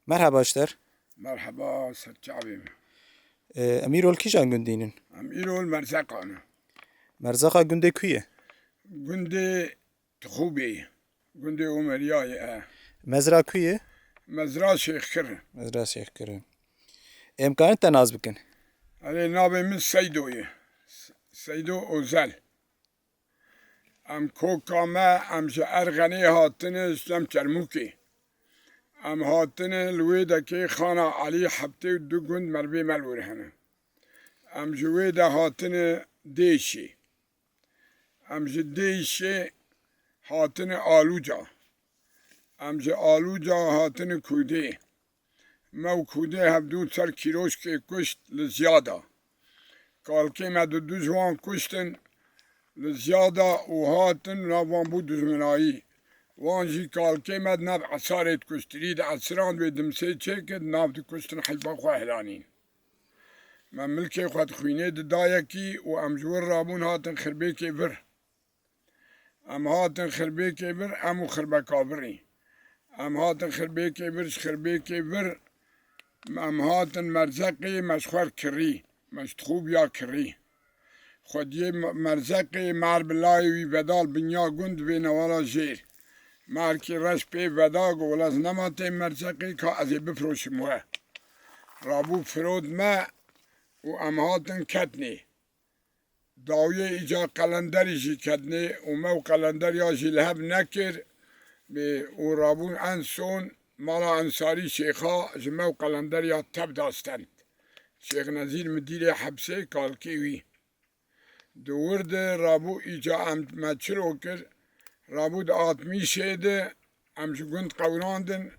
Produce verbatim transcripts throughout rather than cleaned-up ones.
Merhaba ji te re. Merheba, serçavê min. Ee, em îro li kîjan gundî ne? Em îro li Merzeqan in. Merzeqa gundê ku ye? Gundê Tixûbê ye. Gundê Omeriyayê ye. Mezra ku ye? Mezra Şêxkir e. Mezra Şêxkir e. Em karin te nas bikin? Erê, navê min Seydo ye. S-, Seydo Ozel. Em koka me, em ji Erxenê hatine, ji dem Çermûkê. Em hatine li wê dekê Xana Elî, heftê û du gund merivê me li wir hene. Em ji wê de hatine Dêşê. Em ji Dêşê hatine Alûca. Em ji Alûca hatine Kûdê. Me û Kûdê hevdû ser kîroşkê kuşt li Ziya de. Kalkê me di du ji wan kuştin li Ziya de û hatin, nav wan bû dijminayî. Wan jî kalkê me di nav esarê dikuşt. Rî di esiran wê dimsê çêkir, di nav dikuştin heyfa xwe hilanîn. Me milkê xwe di xwînê di dayekî û em ji wir rabûn hatin Xirbêkê vir. Em hatin Xirbêkê vir, em û Xirbeka virî. Em hatin Xirbêkê vir, ji Xirbêkê vir em hatin Merzeqê, me ji xwe kirî, me ji Tixûbiya kirî. Xwediyê Me-, Merzeqê, me bi layê wî vedal binya gund vê newala jêr. Me erkî reş pê veda, got, wela ez nema têm Merzeqê, ka ez ê bifiroşim we. Rabû firot me û em hatin ketnê. Dawiyê îca qelenderî jî ketnê û me û qelenderiya jî li hev nekir, ê, û rabûn en son mala Ensarî Şêxa ji me û qelenderiya tev da stend. Şêx Nezîr midîrê hepsê kalkê wî. Di wir de rabû îca em me çiro kir, rabû di altmîşê de em ji gund qewrandin,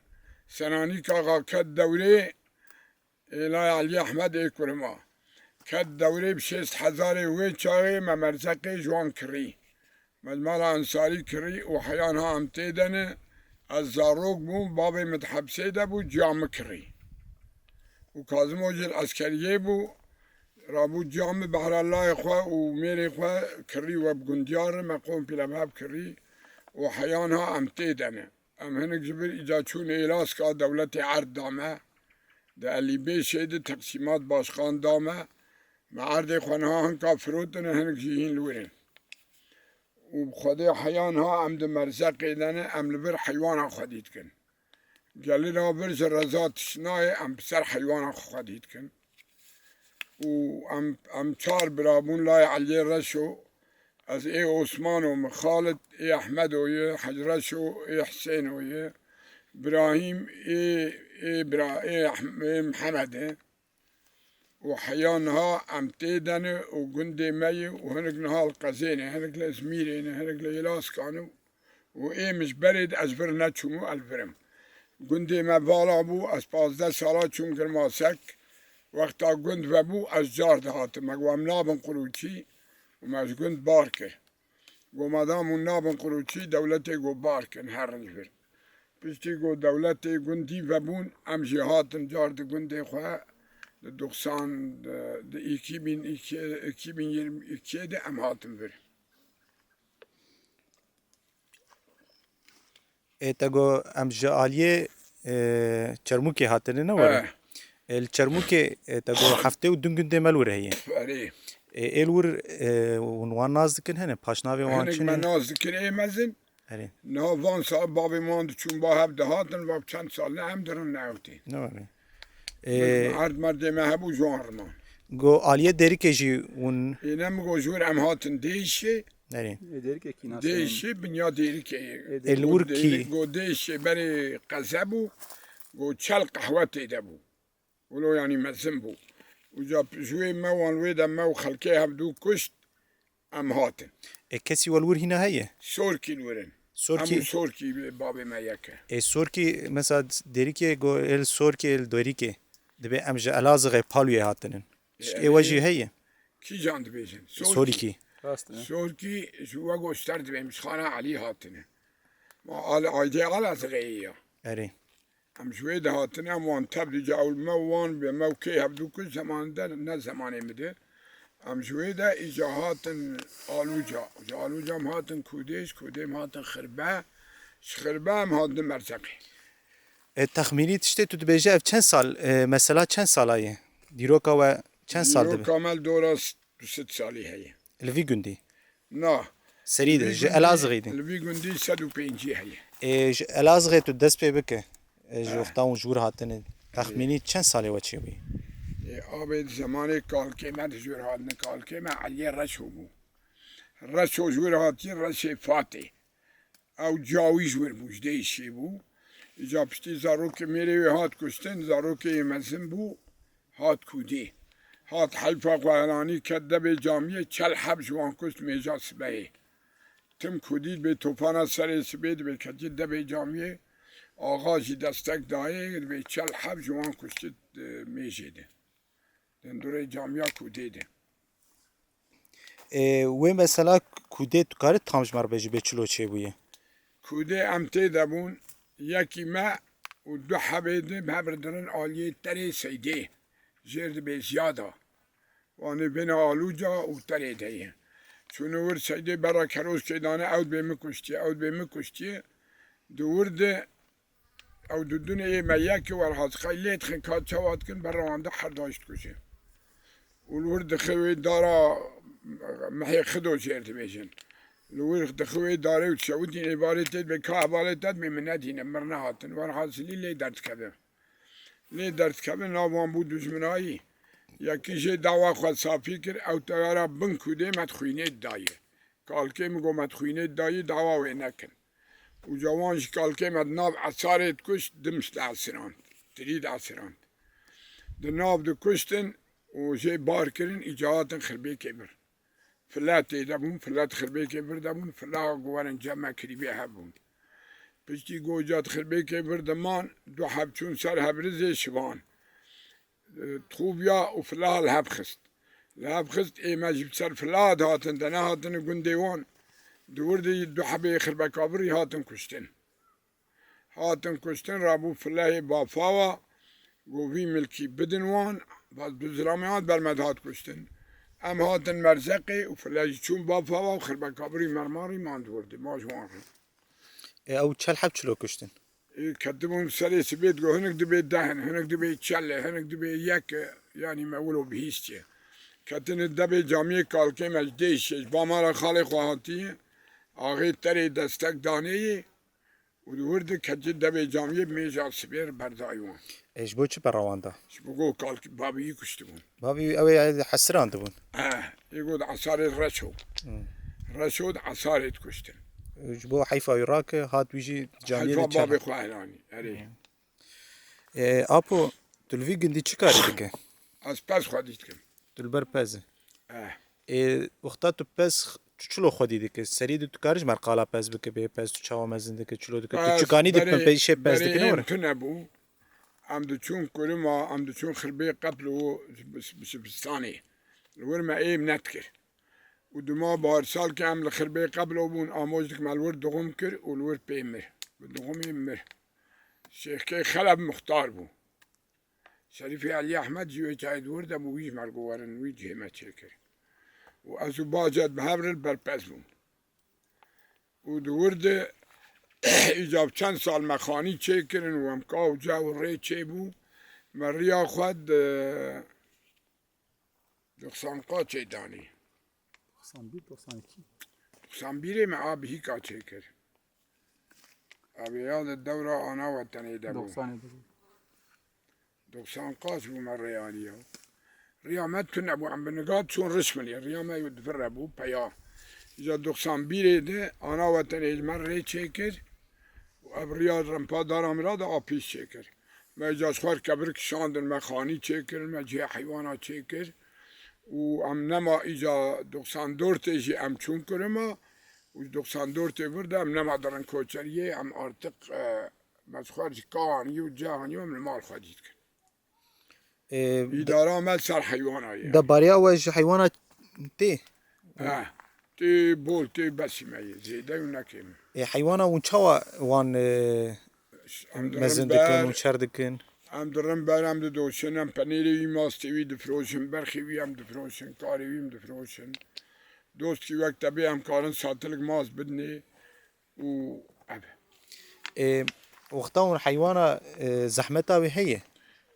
Senanîk Axa ket dewrê, Êlay Elî Ehmed ê kurima. Ket dewrê bi şêst hezarê wê çaxê me Merzeqê ji wan kirî. Me ji mala Ensarî kirî û heya niha em tê de ne. Ez zarok bûm, babê min di hepsê de bû, ciya min kirî. Û Kazimo jî li eskeriyê bû, rabû ciya min behra layê xwe û mêrê xwe kirî we bi gundiyar re, me komple bi hev kirî û heya niha em tê de ne. Em hinek ji vir îca çûn Êlaska, dewletê erd da me. Di Elî Bêşê de teqsîmat başqan da me. Me erdê xwe niha hinka firotine, hinek jî hîn li wir in. Û bi Xwedê heya niha em di Merzeqê de ne, em li vir heywana xwedî dikin. Gelira vir ji reza tişt nayê, em bi ser heywana xwe xwedî dikin. Û em, em çar bira bûn layê Eliyê Reşo. Ez ê Osmano, min Xalid, ê Ehmedo ye, Hec Reşo, ê Hisêno ye, Birahîm, ê, ê bira, ê Ehm-, ê Mihemed e. Û heya niha em tê de ne û gundê me ye û hinek niha li qezê ne, hinek li Îzmîrê ne, hinek li Êlaska ne. Û ê min ji berê de ez vir neçûm û ez vir im. Gundê me vala bû, ez pazdeh sala çûm Girmasek. Wexta gund vebû, ez car dihatim. Me got, em nabin Qurûçî û me ji gund bar kir. Got, madam hûn nabin Qurûçî, dewletê got bar kin, herin ji vir. Piştî got dewletê gundî vebûn, em jî hatin car di gundê xwe, di doksan, di, di iki bin iki, iki bin yirmi iki de em hatin vir. Ê, te got em ji aliyê, e, Çermûkê hatine, ne were? Eh. Ê, li Çermûkê, e, te got heftê û du gundê me li wir heye. Erê. Ê, ê li wir, e, hûn wan nas dikin hene, paşnavê wan çi ne? Hinek me nas dikin ê mezin. Erê. Niha van sal babê wan diçûn ba hev dihatin, va çend sal ne em dirin ne ew tê. Ne were. Ê, erd merdê me hebû ji wan riman. Got aliyê Dêrikê jî hûn. Ê, ne min got ji wir em hatin Dêşê. Erê. Ê, Dêrikekî nas Dêşê, binya Dêrikê ye. Ê, Dêrik. Ê, li wir kî? Dêrik, got Dêşê berê qeze bû, got çel qehwe tê de bû. Wilo yanî mezin bû. Uca ji wê me wan wê de me û xelkê hevdû kuşt, em hatin. Ê, kesî we li wir hîna heye? Sorkî li wir in. Sorkî? Em û Sorkî babê me yek e. Ê, Sorkî, mesela Dêrikê got ê li Sorkê, ê li Dêrikê. Dibê em ji Elazığê Palûyê hatinin. Ê, ê we jî heye? Kîjan dibêjin? Sorkî. Sorkî. Rast e. Sorkî ji we goşter dibêm, ji Xana Elî hatine. Ma al-, aydê Elazığê ya. Erê. Em ji wê de hatine, em wan tev dî ca ew me wan bi me û kê hevdû ku zemanê de ne zemanê min de. Em ji wê de îca hatin Alûca. Ji Alûca em hatin Kûdê, ji Kûdê em hatin Xirbe. Ji Xirbe em hatin Merzeqê. E, texmînî tiştê tu dibêje ev çend sal, e, mesela çend sala ye? Dîroka we çend sal dibe? Dîroka me li dora s-, du sed salî heye. Li vî gundî? Na. Serî de, ji Elazığî de? Li vî gundî sed û pêncî heye. E, ji Elazığê tu dest pê bike. E, ji wexta hûn ji wir hatine. Texmînî çend salê we çêbûye? E, abê di zemanê kalkê me de ji wir hatine. Kalkê me Eliyê Reşo bû. Reşo ji wir hatiye, Reşê Fatê. Ew cawî ji wir bû, ji dêşê bû. Îca piştî zarokê mêrê wê hat kuştin, zarokê yê mezin bû, hat kûdê. Hat heyfa xwe helanî ket debê camiyê, çel heb ji wan kuşt mêja sibehê. Tim kûdî dibê topana serê sibê dibê ketî debê camiyê, axa jî destek dayê, dibê çel heb ji wan kuştî, e, mêjê de. Dindorê camiya kûdê de. Ê, wê mesela kûdê tu karî tam ji me re bêjî bê çilo çêbûye? Kûdê em tê de bûn, yekî me û du hebê di bi hev re dirin aliyê terê Seydê. Jêr dibê Ziyada. Wanê bêne Alûca û terê de ye. Çûne wir Seydê berra kerozkê dane, ew dibê min kuştiye, ew dibê min kuştiye. Di wir de Ew dudunê yê me yekê werha diqey lê dixin ka çawa dikin, berra wan de her daş dikuje. Û li wir dixê wê dara mehê xido jêr dibêjin. Li wir dixê wê darê û dişewitîn êvarê tê dibê ka hevalê te dibê min nedîne, mir nehatin. Werhasilî lê derdikeve. Lê derdikeve nav wan bû dijminayî. Yekî jê dawa xwe safî kir, ew teyara bin kûdê me di xwînê didayê. Kalkê min got me di xwînê dayî dawa wê nekin. Û cawan ji kalkê me di nav esarê dikuşt, dimiş diesirand, tirî diesirand. Di nav dikuştin û jê bar kirin, îca hatin xirbêkê vir. File tê de bûn, file di xirbêkê vir de bûn, file ku werin cem me kirîbê hev bûn. Piştî ku îca di xirbêkê vir de man, du heb çûn ser Hebrizê şivan. Tixûbiya û filaha li hev xist. Li hev xist, ê me jî bi ser filaha dihatin, de nehatine gundê wan. Di wir de jî du hebê xirbekabirî hatin kuştin. Hatin kuştin, rabû filehê Bafawa, got vî milkî bidin wan, bas du zilamê wan ber me dihat kuştin. Em hatin Merzeqê û file jî çûn Bafawa û xirbekabirî mermarî man di wir de, ma ji wan re. Ê, ew çel heb çilo kuştin? Ê, ketibûn serê sibê digo, hinek dibê deh in, hinek dibê çel e, hinek dibê yek e, yanî me wilo bihîstiye. Ketine debê camiyê kalkê me ji dêşê, ji bamara xalê xwe hatiye, axê terê destek danê yê û di wir de ketî debê camiyê mêja sibê re berdayî wan. Ê, ji bo çi pera wan da? Ji bo ku kalk-, bavî wî kuştibûn. Bavî wî, ew ê hesirandibûn. Eh, ê got esarê reşo. Hmm. Reşo di esarê dikuştin. Ji bo heyfa wî rake, hat wî jî camiyê Heyfa de çer. Babê xwe helanî, erê. Hmm. Ê, Apo, tu li vî gundî çi karî dike? Ez pez xwedî dikim. Tu li ber pez î? Eh. Ê, wexta tu pez, tu çilo xwedî dike? Serî de tu karî ji me re qala pez bike, bê pez tu çawa mezin dike, çilo dike? Tu Pez, çikanî dikin, berê, peyşê pez berê dikin ê ewre? Tune bû. Em diçûn kurima, em diçûn xirbê qeplo bi, bi zivistanê. Li wir me êm nedikir. Û dima baharsalkê em li xirbê qeplo bûn, amoj dik me li wir dixum kir û li wir pê mir. Bi dixumê mir. Şêxkê Xelef muxtar bû. Şerîfê Elî Ehmed jî wê çayê di wir de bû, wî ji me re got werin wî cihê me çêkir. Û ez û Bacet bi hev re li ber pez bûn. Û di wir de îca bi çend sal me xanî çêkirin û em kaw caw rê çêbû. Me riya xwe di doxsan qaçê danî. Doxsan bir, doxsan iki. Doxsan birê me a bihîka çêkir. Abi ya di dewra ana wetenê de bû. Doxsanê de bû. Doxsan qaç bû me rêyaniya. Riya me tune bû, em bi nigat çûn Rişmilê. Riya me yû di vir re bû, peya. Îca doxsan birê de ana wetenê ji me rê çêkir. Û ev riya rempa dara min ra de apîş çêkir. Me îca ji xwe re kebir kişandin, me xanî çêkirin, me cihê heywana çêkir. Û em nema îca doxsan dörtê jî em çûn kirima. Û ji doxsan dörtê vir de em nema dirin koçeriyê, em artık, e, me ji xwe re ji kawan yû cihê hanî em li mal xwe dî dikin. Ê, Îdara me ser heywana ye. De bariya we ji heywana tê? Eh, tê bol, tê besî me ye. Zêde û nekêm. Ê, heywana hûn çawa wan, e, Em dirin mezin dikin, ber, hûn çer dikin? Em dirin ber, em didoşin, em penêrê wî, mastê wî difiroşin, berxê wî em difiroşin, karê wî em difiroşin. Dostkî wek te bê em karin satilik mast bidinê. Û ev. Ê, Wexta hûn heywana, e, zehmeta wê heye?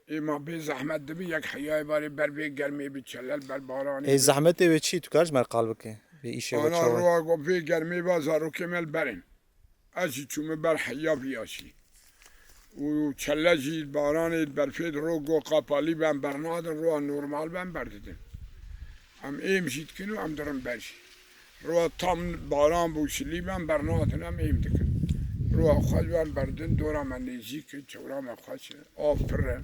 Ê ma bê zehmet dibi, yek heyayê barê ber vê germê bi çelel ber baranê Ê bi. Zehmetê wê çi? Tu kar ji me re qal bike? Vê îşê we Ana çawa? Roa go vê germê va zarokê me li berên. Ez jî çûme ber heya viya jî. Û çele jî baranê berfê di ro go qapalî ben bernadin, roa normal ben berdidin. Em êm jî dikin û em dirin ber jî. Roa tam baran bû şilî ben bernadin, em êm dikin. Roa xwe ben berdin, dora me nêzîk e, çewra me xweş e, av pir e.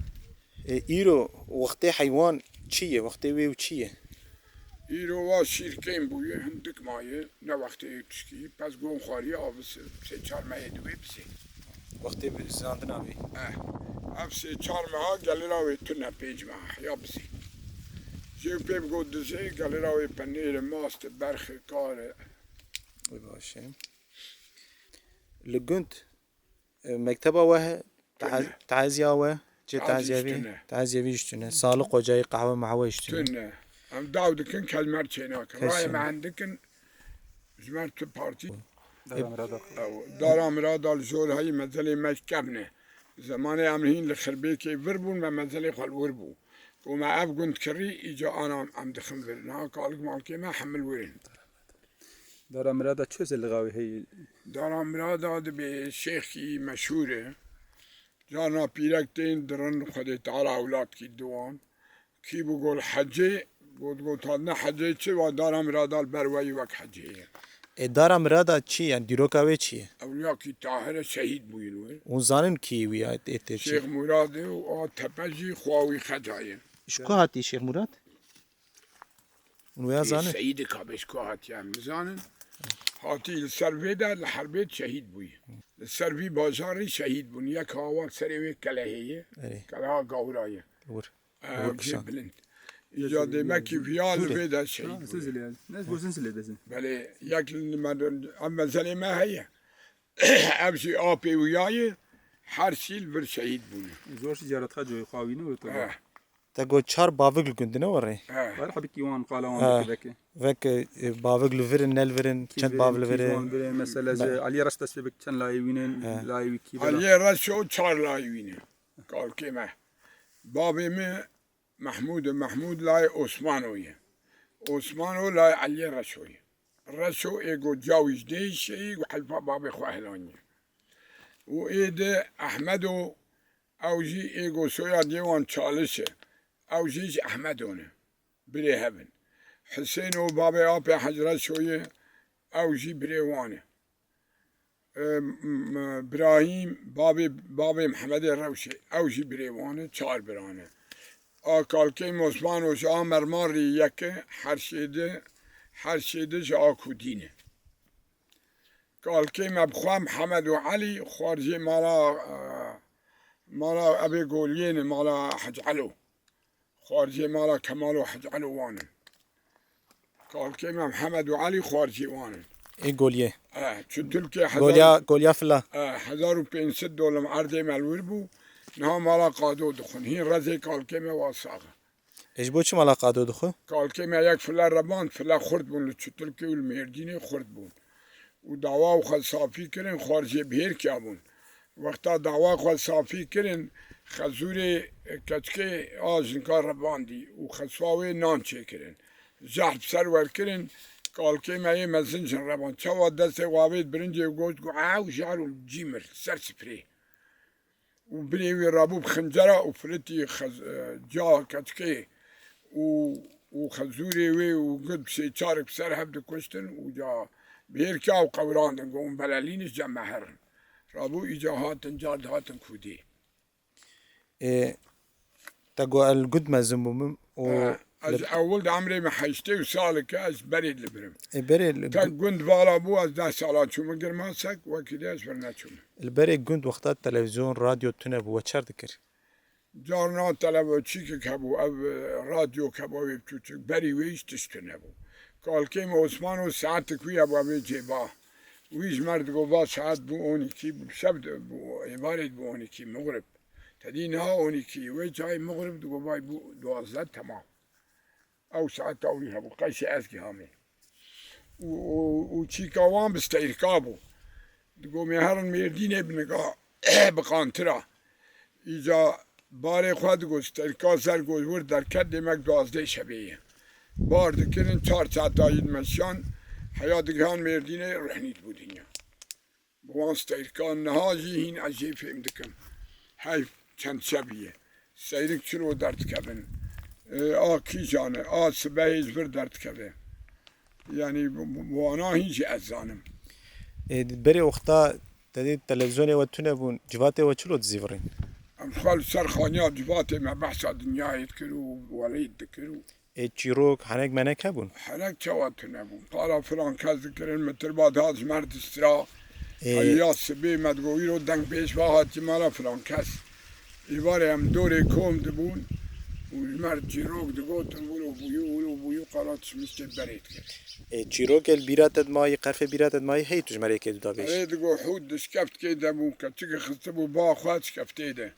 E, îro wextê heywan çi ye? Wextê wê û çi ye? Îro wa şîr kêm bûye, hindik maye, ne wextê tişkî, pez gon xwariye avise, sê çar mehê diwê bizê. Wextê bi zandina wê. Eh, ev sê çar meha gelira wê tune, pênc meha heya bizê. Jê pê bigot dizê, gelira wê penêre, maste, berxe, kare. Ê baş e. Li gund E, mekteba we he, Tune. Taz-, taziya we, cê Tazî taziya jî vî, tune. Taziya vî jî tune. Saliq ocayî, qehwe mehwe jî tune. Tune. Em daw dikin, kes mer çênakin. Kes Rayê me çênakin. Hen dikin, ji me tu partî. Dara Mirada. Ew, Dara Mirada li jor heyî mezelê me kevne. Zemanê em hîn li Xirbêkê vir bûn, me mezelê xwe li wir bû. Ku me ev gund kirî, îca ana em dixin vir. Niha kalik malkê me hemil wir in. Dara Mirada çi özelliği heye? Dara Mirada dibê şêxî meşhûr e. Carna pîrek tên dirin Xwedê Teala ewlad kî diwan. Kî bû gol hecê, got, got, ne hecê çi wa Dara Mirada li ber weyî wek hecê ye. E, Dara Mirada çi ye? Yani dîroka wê çi ye? Ewliya kî Tahir e, şehîd bûyî li wir. Hûn zanin kî wî ya ê tê çi? Şêx Murad e û a tepe jî xwa wî xeca ye. Ji ku hatî Şêx Murad? Hûn wê ya Ê zanin? Seyîdê Kabêşko hatiye em nizanin. Hatî li ser vê de li herbê şehîd bûyî. Li ser vî bajarî şehîd bûn. Yek hawa serê wê kelehê ye. Erê. Keleha gawra ye. Wir. Ee, Wir cê kisan. Bilind. Îca demekî viya li vê de şehîd bûye. Zilê. Ne, bu zin zilê dezin. Belê, yek li me, em mezelê me heye. Ev jî apê wîya ye, her sî li vir şehîd bûne. Zor jî caretka coyê xwe wîne û Eh. Te got çar bavik li gundine we rê? Eh. Her hebikî wan qala wan Eh. Veke. Veke, e, bavik li vir in, ne li vir in, çend bav li vir in? Kî vir in, mesele ji Eliyê Reş dest pê bik çend layê wînin, Eh. Layê wî kî bira? Eliyê Reşo çar layê wîne. Kalkê me. Bavê me Mehmûd e, Mehmûd layê Osmano ye. Osmano layê Eliyê Reşo ye. Reşo ê go cawî ji dê şeyî û helfa babê xwe helaniye. Û ê de Ehmedo, ew jî ê go soyadê wan Çalis e. Ew jî ji Ehmedo ne. Birê hev in. Hisêno babê apê Hec Reşo ye. Ew jî birê wan e. E, m-, m-, Birahîm, babê, babê Mihemedê Rewşê, ew jî birê wan e, çar bira ne. A kalkê Osmano ji a Mermarî yek e, her şêde, her şêde ji a Kudî ne. Kalkê me bi xwe Mihemed û Elî, xwarzê mala, e, mala evê Goliyê ne, mala Hec Elo. Xwarzê mala Kemal û Hec Elo wan in. Kalkê me Mihemed û Elî xwarzê wan in. Ê Goliyê. E, çi Tirkê hezar Goliya, Goliya Fila. E, hezar û pênc sed dolim erdê me li wir bû. Niha mala Qado dixwin. Hîn rezê kalkê me wa sax e. Ê ji bo çi mala Qado dixwe? Kalkê me yek file reband, file xurt bûn li Çitilkê û li Mêrdînê xurt bûn. Û dawa xwe safî kirin, xwarzê bihêrkiya bûn. Wexta dawa xwe safî kirin, xezûrê keçikê a jinka rebandî û xeswa wê nan çêkirin. Jehr bi ser werkirin, kalkê me yê mezin jin reban. Çawa destê xwe avêt birincê û got, got, "Ew jar û cî mir, ser sifrê." Û birê wî rabû bi xincera û firitî xez-, e, ca keçikê û, û xezûrê wê û got bi sê çarek bi ser hev dikuştin û ca bihêrka û qewirandin, got, "Hûn belelî ne, ji cem me herin." Rabû îca hatin, ca dihatin Kûdê. Ê, te got, "El gund mezin bûm û" Ha, ez li ewil di emrê min heştê û salek e, ez berê li birim. Ê, berê li Tek gund vala bû, ez deh salan çûme Girmansek, wekî dê ez vir neçûme. Li berê gund wexta televîzyon, radyo tune bû, we çer dikir? Carna televo-, çîkek hebû, ev, e, radyok hebû, ew ê biçûçik. Berî wê hîç tişt tune bû. Kalkê me Osmano saetek wî hebû, ev ê cêba. Wî ji me re digot, va saet bû on îkî, bi şev de bû, êvarê bû on îkî, mixrib. Te dî niha on îkî, wê çayê mixrib digot, vay bû duwazdeh, temam. Ew saeta wî hebû, qeysê ez gihamê. Û, û, û çîka wan bi steyrka bû. Digot, "Em ê herin Mêrdînê bi niga." bi qantir a. Îca barê xwe digot, stêrka ser got wir derket, demek duwazdeh şevê ye. Bar dikirin, çar saeta yî dimeşiyan, heya digihan Mêrdînê, ruhnî dibû dinya. Bi wan stêrkan niha jî hîn ez jê fêm dikim. Heyf çend şevî ye. Seyrik çilo derdikevin. E, a kîjan e, a sibehê ji vir derdikeve. Yanî bi, bi, bi wana hîn jî ez zanim. Ê, berê wexta te dî televîzyonê we tune bûn, civatê we çilo dizîvirîn? Em xwe li ser xaniya civatê me behsa dinyayê dikir û welêt dikir û Ê, çîrok, henek menek hebûn? Henek çawa tune bûn? Para filan kes dikirin, mitirba dihat ji me re distira. Ê, Heliya sibê me digot, îro dengbêj va hatiye mala filan kes. Êvarê em dorê kom dibûn û ji me re çîrok digotin, wilo bûyû, wilo bûyû, qala tişmiştê berê dikir. Ê, çîrokê li bîra te dimayî, qerfê bîra te dimayî, hey tu ji me re yekê du da bêj. Erê digot, hût dişkeftkê de bûn, keçikê xistibû ba xwe dişkeftê de.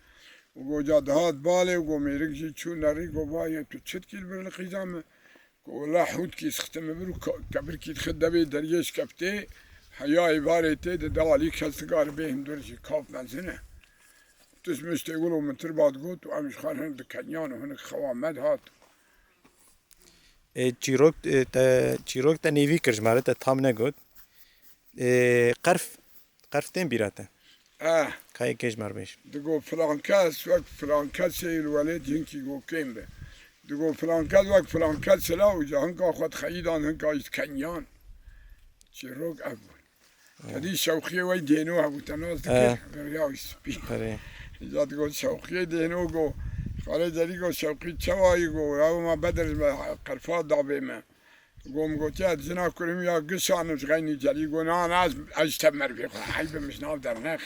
Û goca dihat balê û go mêrik jî çû nerî, go vayê tu çi dikî li vir li qîza me? Go wela hûtkî sixtime vir û ka-, kebirkî dixi devê deriyê şkeftê, heya êvarê tê de, de alî kes digare bê hundir jî, kav mezin e. Tişt miştê wilo mitirba digot û em ji xwe hinek dikenyan û hinek xewa me dihat. Ê, çîrok, ê, te, çîrok te nêvî kir ji me re, te tam negot. Ê, qerf, qerf tên bîra te? Eh. Ka yekê ji me re bêj. Digo filan kes wek filan kesê li welêt hinkî go kêm be. Digo filan kes wek filan kes hila û ca hinka xwe dixeyidan, hinka jî dikenyan. Çîrok ev bû. Te dî şewqiyê wey dêno hebû, te nas dikir, Eh. Beriya wî spî. Erê. Îca digot şewqiyê dêno go, xalê derî go şewqî çawa yî go, ew ma bedir me qerfa dabê me. Go min gotiye, jina kurê min ya gişan û ji xeynî celî go, na, na, ez, ez ji te merivê xwe, heyb e min ji nav dernex.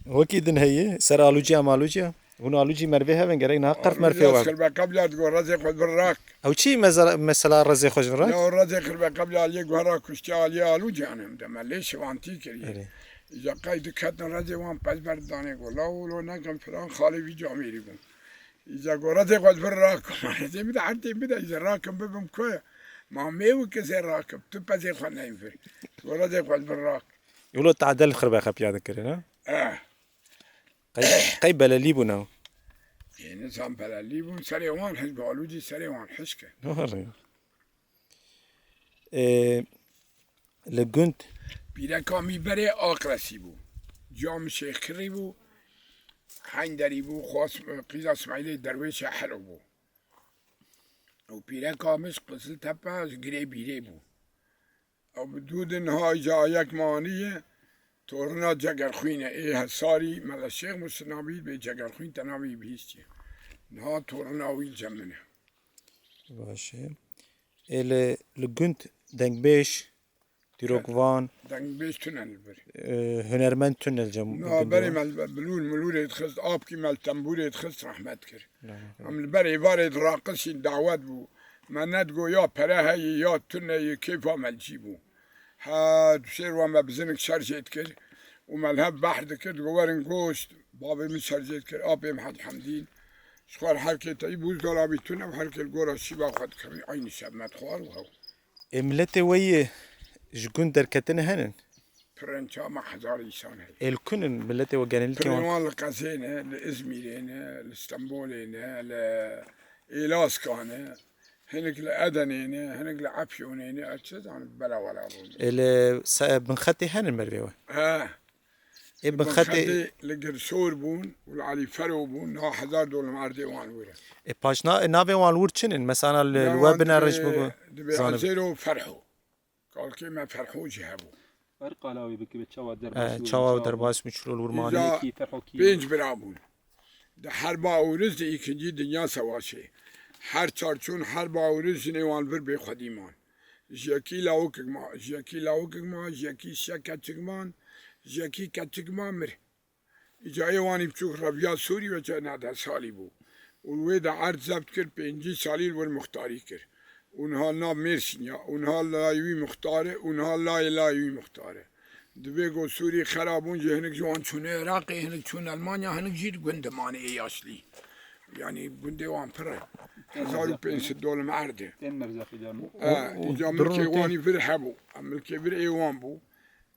Wekî din heye, ser alûciya malûciya. Hûn alûcî merivê hev in, gerek niha qerf merivê we. Xirbeqebliya digo, rezê xwe vir rak. Ew çi mezela, mesela rezê xwe ji vir rak? Ya rezê xirbeqebliya aliyê guhera kuştiya aliyê alûciyan hem de me lê şivantî kiriye. Erê. Îca qey diketin rezê wan pez berdanê go, la wilo nekin filan xalê vî camêrî bûn. Îca go, rezê xwe ji vir rak. Rezê bide, erdê bide, îca rakim bibim ku? Ma mêwike zê rakim, tu pezê xwe neyvir. Go, rezê xwe ji vir rak. Wilo tadel xirbeqepliya dikirin, ha? Eh. Qey, qey belelî bûn ew? Ê, nizam belelî bûn, serê wan hişk, balûcî serê wan hişk e. Doğru. Ê, li gund. Pîreka min berê Aqresî bû. Ciya min Şêxkirî bû. Heynderî bû, xwas, qîza Smaîlê Derwêşa Helo bû. Û pîreka min ji Qiziltepe, ji Girê Bîrê bû. Ew bi dû de niha îca yek manî ye, torina Cegerxwîn e. Ê Hesarî, Mele Şêx Musin navî bê Cegerxwîn te navî bihîstiye. Niha torina wî li cem min e. Baş e. Ê li, li gund dengbêj, dîrokvan, dengbêj tune li vir. E, hunermend tune li cem, na, gundê berê wan. Me li bilûr milûrê dixist, apkî me li tembûrê dixist, rehmet kir. Rehmet kir. Em li ber êvarê diraqisîn, dawet bû. Me nedigo ya pere heye ya tune ye, kêfa me li cî bû. Her du sêr wa me bizinik şerjê dikir û me li hev behr dikir, digo werin goşt, bavê min şerjê dikir, apê min Hecî Hemdîn. Ji xwe re herkê teyî bûzdolabî tune û herkê li gora şîva xwe dikevî, eynî şev me dixwar û hew. Ê miletê we yê ji gund derketine henin? Pir in, çama hezar însan heye. Ê li ku ne miletê we, genelîkê wan? Pirên wan li Qezê ne, li Îzmîrê ne, li Stenbolê ne, li Êlaska ne, hinek li Edenê ne, hinek li Efyonê ne, ez çi zanim, bela wela bûn. Ê li se-, binxetê henin merivê we? He. Ê binxetê li Girsor bûn û li Elî Fero bûn, niha hezar dolim erdê wan wir e. Ê paş na-, navê wan wir çi ne? Mesela li, li we binerin ji bo zanibin. Ezêro Ferho. Kalkê me Ferho jî hebû. Her qala wî bike, çawa derbas bû, çawa derbas bû, çilo li wir manî. Îca pênc bira bûn. Di herba Ûriz de îkincî dinya sewaşê. Her çar çûn herba Ûriz jinê wan vir bê xwedî man. Ji yekî lawikek ma, ji yekî lawikek ma, ji yekî şev keçik man, ji yekî keçik ma mir. Îca ê wanî biçûk reviya Sûrî ve çend deh salî bû. Û wê de erd zebt kir, pêncî salî li wir muxtarî kir. Û niha nav Mêrsîn ya, û niha layê wî muxtar e, û niha layê layê wî muxtar e. Divê go Sûrî xera bûn jî hinek ji wan çûne Iraqê, hinek çûn Elmanya, hinek jî di gund de mane ê yaşlî. Yanî gundê wan pir e. Hezar û pênc sed dolim erd e. Tên merzexî de. E, îca milkê wanî vir hebû. Em milkê vir ê wan bû.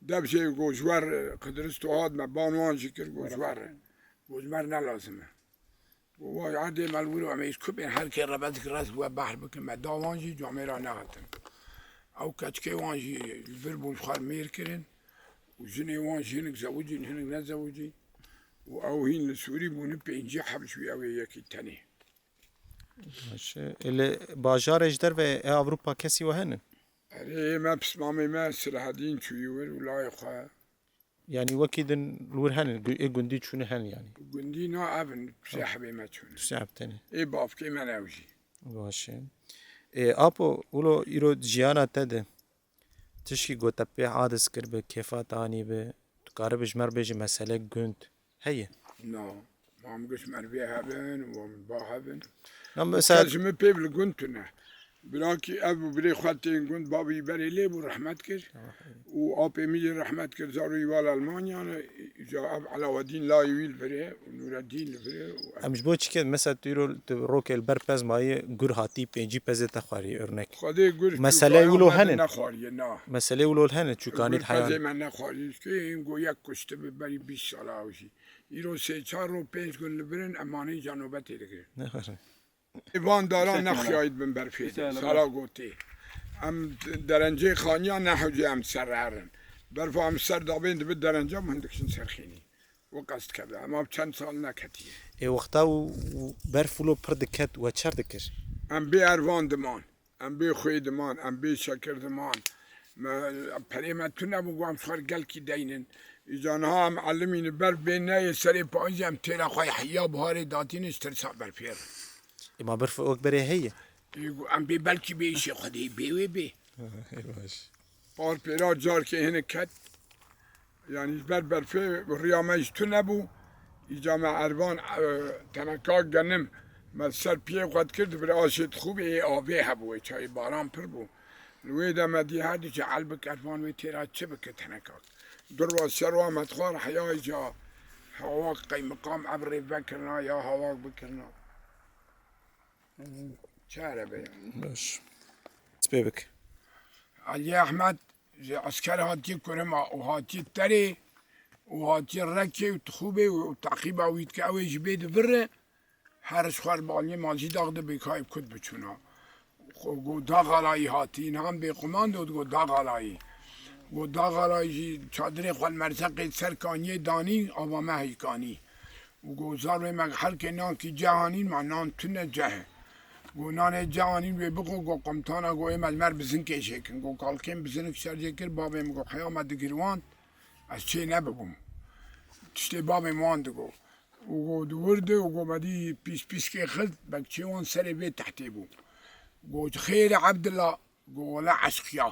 Dev jê go ji wer Qidirist û hat me ban wan jî kir, go ji wer. Go ji wer ne lazim e. Go vay erdê me li wir em ê ji ku bên her kê rebetik res we behr bikin me da wan jî camêra nehatin. Ew keçikê wan jî li vir bûn ji xwe mêr kirin û jinê wan jî hinik zewicîn, hinik nezewicîn û ew hîn li Sûrî bûn, pêncî heb ji wî ew ê yekî tenê. Baş e. Ê li bajarê ji derve ê Ewropa kesî we hene? Erê, ê me pismamê me Silahedîn çûyî wir û layê xwe. Yanî wekî din li wir hene, gu-, ê gundî çûne hene yanî? Gundî na, ev in, du sê hebê me çûne. Du sê heb tenê. Ê bavkê me ne ew jî. Baş e. Ê, Apo, wilo îro jiyana te de tişkî ku te pê hadis kiribe, kêfa te anîbe, tu karibe ji me re bêjî mesele gund heye? Na. Ma min got ji me re vê hebin û min ba hebin. Na, û mesela kes ji min pê bi li gund tune. Birakî ev û birê xwe tên gund, babî berê lê bû, rehmet kir. Û apê min jî rehmet kir, zarokî wa li Almanya ne, îca ev Elawedîn layê wî li vir e û Nûredîn li vir e û ev. Em ji bo çi ket, mesela tu îro tu rokê li ber pez mayî, gur hatî pêncî pezê te xwarî, örnek. Xwedê gur Meseleyê çûkaya wilo me de hene? Nexwariye, na. Meseleyê wilo hene, çûkanî Gur heyan. Pezê me nexwariye, çikê hîn go yek kuştibe berî bîst sala ew jî. Îro sê çar ro, pênc gun li vir in, em anî îca nobetê digirin. Ne xweş e. Ê van daran Teşekkür ederim. Nexuyayî dibin berfê de. Teşekkür ederim. Sala gotê. Em derencê xaniya ne hewce em ser re herin. Berfa em ser dabên dibi derence em hin dikişin ser xênî. We qest keve. Em ev çend sal neketiye. Ê wexta û, û berf wilo pir diket, we çer dikir? Em bê ervan diman. Em bê xwê diman, em bê şekir diman. Me, perê me tune bû, got em ji xwe re gelkî deynin. Îca niha em elimî li ber bê neyê serê payîzê em têra xwe yê heya biharê datînin ji tirsa berfê re. Ê ma berf wek berê heye? Ê, got, em bê belkî bê îşê Xwedê bê wê bê. Ê baş. Par pêra carkê hinek ket. Yanî ji ber berfê riya me jî tune bû. Îca me ervan, e, teneka genim me li ser piyê xwe dikir, dibir aşê dixûbê, ê avê hebû, ê çayê baran pir bû. Li wê de me dî her du cih elbik ervan wê têra çi bike tenekak. Durwa şerwa me dixwar heya îca hawak qeymiqam ev rê vekirina ya hawak bikirina. Çare be ya. Baş. Spê bik. Elî Ehmed ji esker hatiye Kurima û hatiye Terê û hatiye Rekê û Tixûbê û teqîba wî dike, ew ê ji bê di vir e. Her ji xwe re baliyê ma jî dax de bê kayê kut biçûna. Xwe got Daxalayî hatî, niha em bê qumand û digot Daxalayî. Got Daxalayî jî çadirê xwe li Merseqê ser kaniyê danî, ava me heykanî. Û got zarê me helkê nankî ceh anîn, ma nan tune ceh e. Got nanê ceh anîn wê bixwe, got qumtana, got ê me li me re bizinkê jêkin. Got kalkên bizinik şer jê kir, babê min got heya me digirwand, ez çê nebibûm. Tiştê babê min wan digot. Û got di wir de, û got me dî pîs pîskê xilt, bekçê wan serê vê tehtê bû. Got xêr e Ebdila, Go wele eşqiya.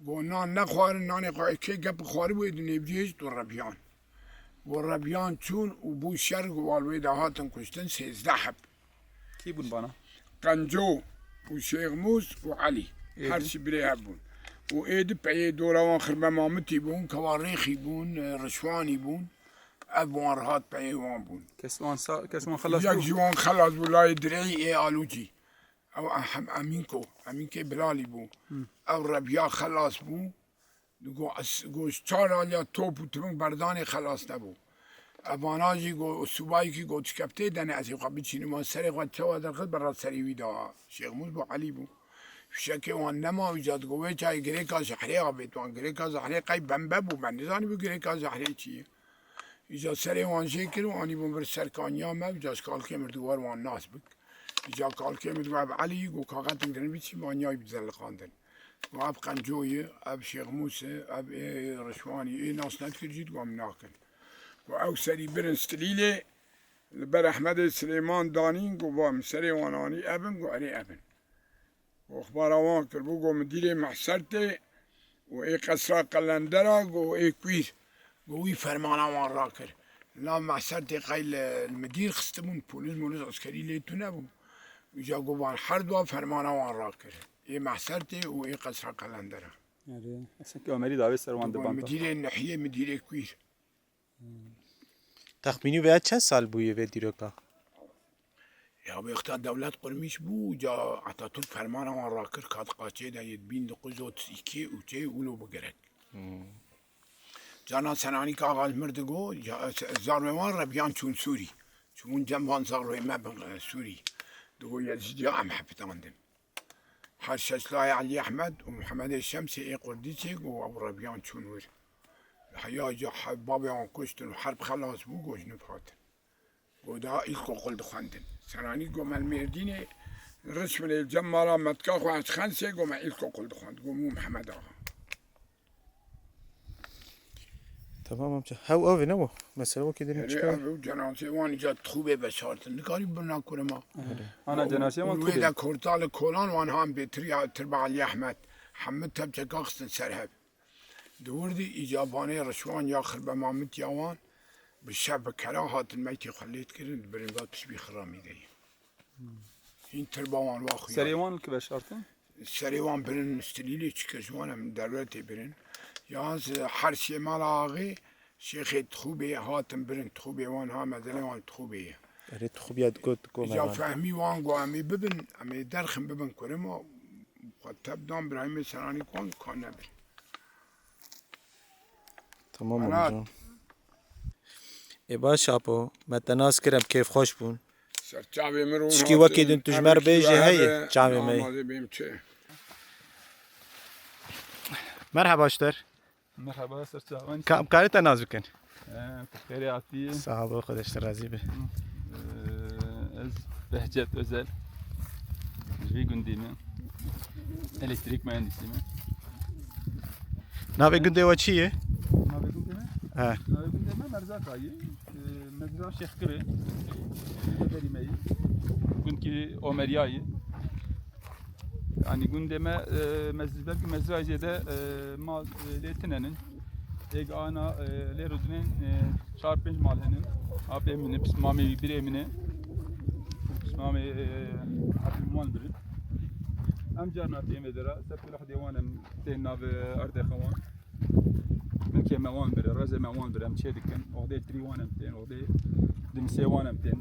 Go nan nexwarin, nanê xwe kê gep xwaribû ê di nêvcihê jî tu rebiyan. Go rebiyan çûn û bû şer, go wal wê de hatin kuştin sêzdeh heb. Kî bûn bana? Qenco û Şêxmûs û Elî. Ê Her di? Çi birê hev bûn. Û ê di peyê dora wan Xirbe Mamitî bûn, Kewa Rêxî bûn, e, Rişwanî bûn. Ev wan rihat peyê wan bûn. Kes wan sa-, kes wan xelas Yek bû? Ji wan xelas bû layê dirêyî ê Alûcî. Ew Ehem-, Emînko, Emînkê Bilalî bû. Hı. Ew Rebiya xelas bû. Digo, ez, go, ji çar aliya top û timin berdanê xelas nebû. Evana jî go, subayekî go, tu keftê de ne, ez ê xwe biçînim, wan serê xwe çawa derxist, berra serê wî da. Şêxmûs bû, Elî bû. Fişekê wan nema, wî ca digo, wê çayê girêka zehrê avêt wan. Girêka zehrê qey bembe bû, me nizanîbû girêka zehrê çi ye. Îca serê wan jê kir û anîbûn vir ser kaniya me, îca ji kalkê min re digo wer wan nas bik. Îca kalkê min digo ev Elî, go kaxetin girin biçî, maniyayî bi zeliqandin. Go ev Qenco ye, ev Şêxmûs e, ev ê Rişwanî, ê nas nedikir jî digo em nakin. Go ew serî birin Stilîlê, li ber Ehmedê Silêman danîn, go va min serê wan anî, ev in, go erê ev in. Go xibara wan kir, bû go midîrê Mehsertê û ê qesra Qelendera, go ê Kwîr, go wî fermana wan rakir. Nav Mehsertê qey li, li midîr xistibûn, polîs molîs eskerî lê tune bû. Îca go van her dua fermana wan rakir. Ê Mehsertê û ê qesra Qelendera. Erê, esenke Omerî davê ser wan Go dibanta. Midîrê Nehiyê, midîrê Kwîr. Texmînî vêya çend sal bûye vê dîroka? Ya wexta dewlet qurmîş bû, ca Atatürk fermana wan rakir, ka di qaçê de yê bin dokuz yüz otuz iki û çê wilo bigerek. Hmm. Cana Senanîk Axa li mir digo, ya, zarwê wan rebiyan çûn Sûrî. Çûn cem van zarwê me bin, e, Sûrî. Digo Yezîdiya em hepitandin. Her şeşlayê Elî Ehmed û Mihemedê Şemsê ê Qurdîsê go ew rebiyan çûn wir. Heya ca he-, babê wan kuştin û herb xelas bû, go ji nû hatin. Go da îlkokul dixwendin. Senanîk go me li Mêrdînê, Risminê li cem mala metka xwe ez Xensê, go me îlkokul dixwend. Go mû Mihemed Axa. Tamam amca. Hew ev ne bu? Mesela wekî din Erê, çıkıyor. Ev cenazê wan îca Tixûbê veşartin. Nikarî bina kurema. Ana cenazê wan Wê Tixûbê. De Kortal Kolan wan han bêtir ya tirba Elî Ehmed. Hemû tepçeka xistin ser hev. Di wir de îcabanê Rişwan ya Xirbe Mamit ya wan bi şev bi kera hatin meytê xwe lê dikirin, dibirin va tu ji bî xiramî de yî. Hîn tirba wan wa xuya. Serê wan li ki veşartin? Serê wan birin, stilîlê çi kir ji wan em derwetê birin. Yalnız, e, her sê mala axê şêxê Tixûbê hatin birin, Tixûbê wan ha mezelê wan Tixûbê ye. Erê Tixûbiya digot, digot Îca me wan. Fehmî wan got em ê bibin, em ê derxin bibin kurima, xwe tep dan birayê me Senanîk wan ka nebin. Tamam Murat. Amca. Ê baş Apo, me te nas kir em kêfxweş bûn. Ser çavê min rûn Tişkî hatin, wekî din tu ji em me re bêjî heye, hebe, çavê me. Amade bêm çi? Merhaba ji te re. Merhaba, ser çavan. Ka em karê te nas bikin? Ee, xêrê hatî. Sağ ol, Xwedê ji te razî be. Ee, ez Behcet Özel. Ji vî gundî me. Elektrîk mühendisî me. Navê gundê we çi ye? Navê gundê me? He. Navê gundê me Merzaka ye. Ee, Mezra Şêxkirê. Berî me ye. Gundkî Omeriya ye. Yanî gundê me, e, mez-, belkî mezrayê zêde, e, mal, e, lê tine nin. Êk ana, e, lê rûdinên, e, çar pênc mal hene. Apê min e, pismamê wî, birê min e. Pismamê, e, apê min wan birin. Em carna têm vê dera, ser kula xwedê wan em tên nav, e, erdê xewan. Milkê me wan bir e, rezê me wan bir e, em çê dikin. Oxdê tirî wan em tên, oxdê dimsê wan em tên.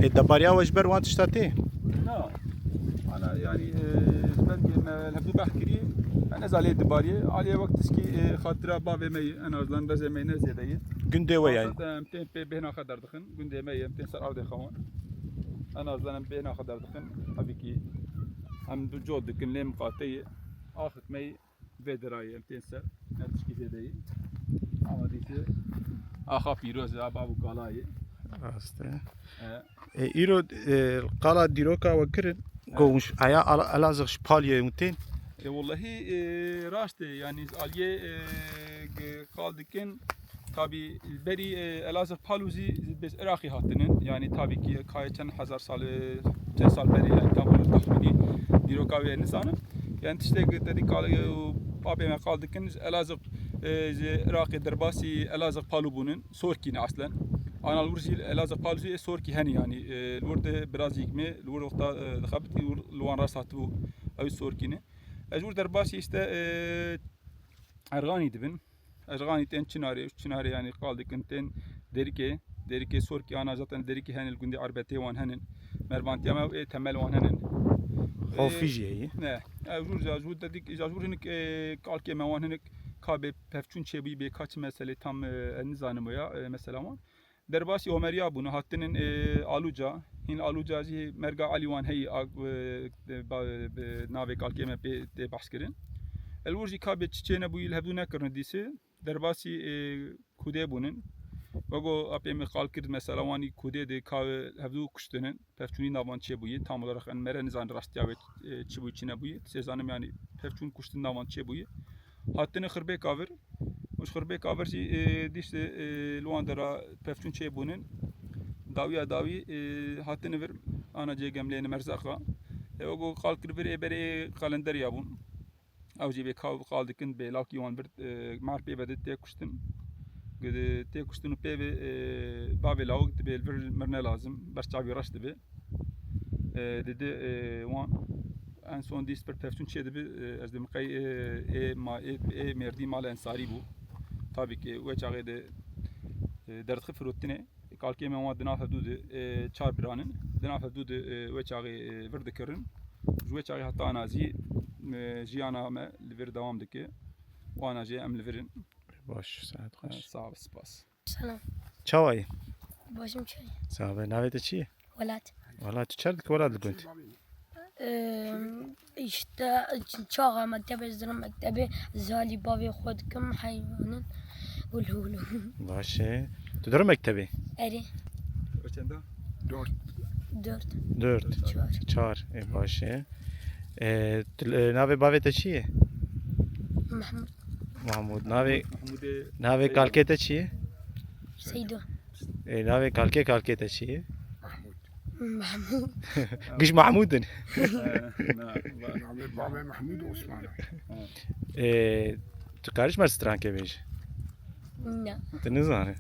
Ê debariya we ji ber wan tişta tê? Na. Ana, yanî, e, ji ber ke me hevdû behs kirî, me neza lê dibariyê. Aliyê wek tişkî, e, xatira bavê me yî, en azdan rezê me yî ne zêde yî. Gundê we yanî? Em tên pê bêhna xwe derdixin. Gundê me yî, em tên ser erdê xewan. En azdan em bêhna xwe derdixin. Tabii ki em du cot dikin, lê miqate yî. Axik me yî. Vê derayê em tên ser, ne tişkî zêde yî. Ama dîse axa pîroz e, a bav û kala yî. Rast e. E. E, îro, e, qala dîroka we kirin, e, go hûn ji, eya Ala-, Elazığ ji Paliyê hûn tên? E, wellehî, e, rast e, yanî aliyê, e, g-, qal dikin, Tabî berî, e, Elazığ Palû zî bêz Iraqî hatinin. Yanî tabî ki kayê çend hezar sal, e, çend sal berî, yanî tam wilo tahmînî dîroka wê nizanim. Yanî tiştek te dî kal, e, û apê me qal dikin, ji Elazığ, e, ji Iraqê derbasî Elazığ Palû bûnin, Sorkî ne aslen. Ana li wir jî Elazığ Palû zî ê Sorkî hene yanî, e, li wir de birazîk me, li wir wexta, e, dixebitî, li wir, li wan rast hatibû, ew Sorkî ne. Ez wir derbasî işte, e, Erxanî dibin. Erxanî tên Çinarê, Çinarê yanî qal dikin tên Derikê, Derikê Sorkî ana zaten Derikê hene li gundê Erbetê wan henin. Mervantiya me ê temel wan henin. Xofî Ê, jî heye. Ne. Ev jûr ja jûr dedik, ja jûr hinik, e, kalkê me wan hinik ka bê pevçûn çêbûyî bê ka çi meselê tam, e, ez nizanim ya, e, mesela wan. Derbasî Omeriya bûne, hatinin, e, Aluca. Hîn Aluca jî merga Elî wan heyî, a, e, ba, e, navê kalkê me pê tê behs kirin. El wir jî ka bê çi çê nebûyî li hevdû nekirine dîse. Derbasî, e, kûdê bûnin. Wego apê min qal kir, mesela wanî kûdê de ka hevdû kuştinin. Pevçûnî navan çêbûyî. Tam olarak en mere nizan rastiya wê, e, çi bûyî, çi nebûyî. Sê zanim yanî pevçûn kuştin navan çêbûyî. Hatine Xirbêka vir. Û ji Xirbêka vir jî, e, dîştê, e, li wan dera pevçûn çêbûnin. Dawiya dawî, e, hatine vir ana cê gemlêne Merzaqa. E, wego qal kir vir ê berê ê Qalenderiya bûn. Ew jî bê ka qal dikin, bê lawkî wan bir, e, mer pê ve de tê kuştin. Tê kuştin û pê ve, e, bavê lawik dibê li vir mir ne lazim, ber çavî reş dibe. E, didi, e, wan en son dîst bir pevçûn çê dibi, e, ez dibim qey, e, ê ma-, ê, ê mêrdî mala Ensarî bû. Tabî ki wê çaxê de, e, derdixi firotine. Kalkê me wan di nav hevdû de, e, çar biranin. Di nav hevdû de, e, wê çaxê, e, vir dikirin. Ji wê çaxê heta ana zî, e, jiyana me li vir dewam dike. Wana jê em li vir in. Baş, saet xweş. Sağ ol, spas. Selam. Çawa yî? Başım çay. Sağ ol. Navê te çi ye? Welat. Welat, tu çer dikî welat li gund? Eee, işte, çaxa mektebê, ez dirim mektebê, zalî bavê xwe dikim, heywanin. Hulu hulu. Baş e. Tu dirim mektebê? Erê. Çenda? Dört. Dört. Dört. Çar. Çar. E, baş e. E, tu, e, navê bavê te çi ye? Mahmud. Mahmud. Navê, Mahmudê navê Seydo. Kalkê te çi ye? Seydo. E, navê kalkê, kalkê te çi ye? Mahmud. Mahmud. Giş Mahmud in. Na, ba- Navê bavê Mahmud Osman. E, tu karîş mer strankê bêjî? Na. Tu nizanî?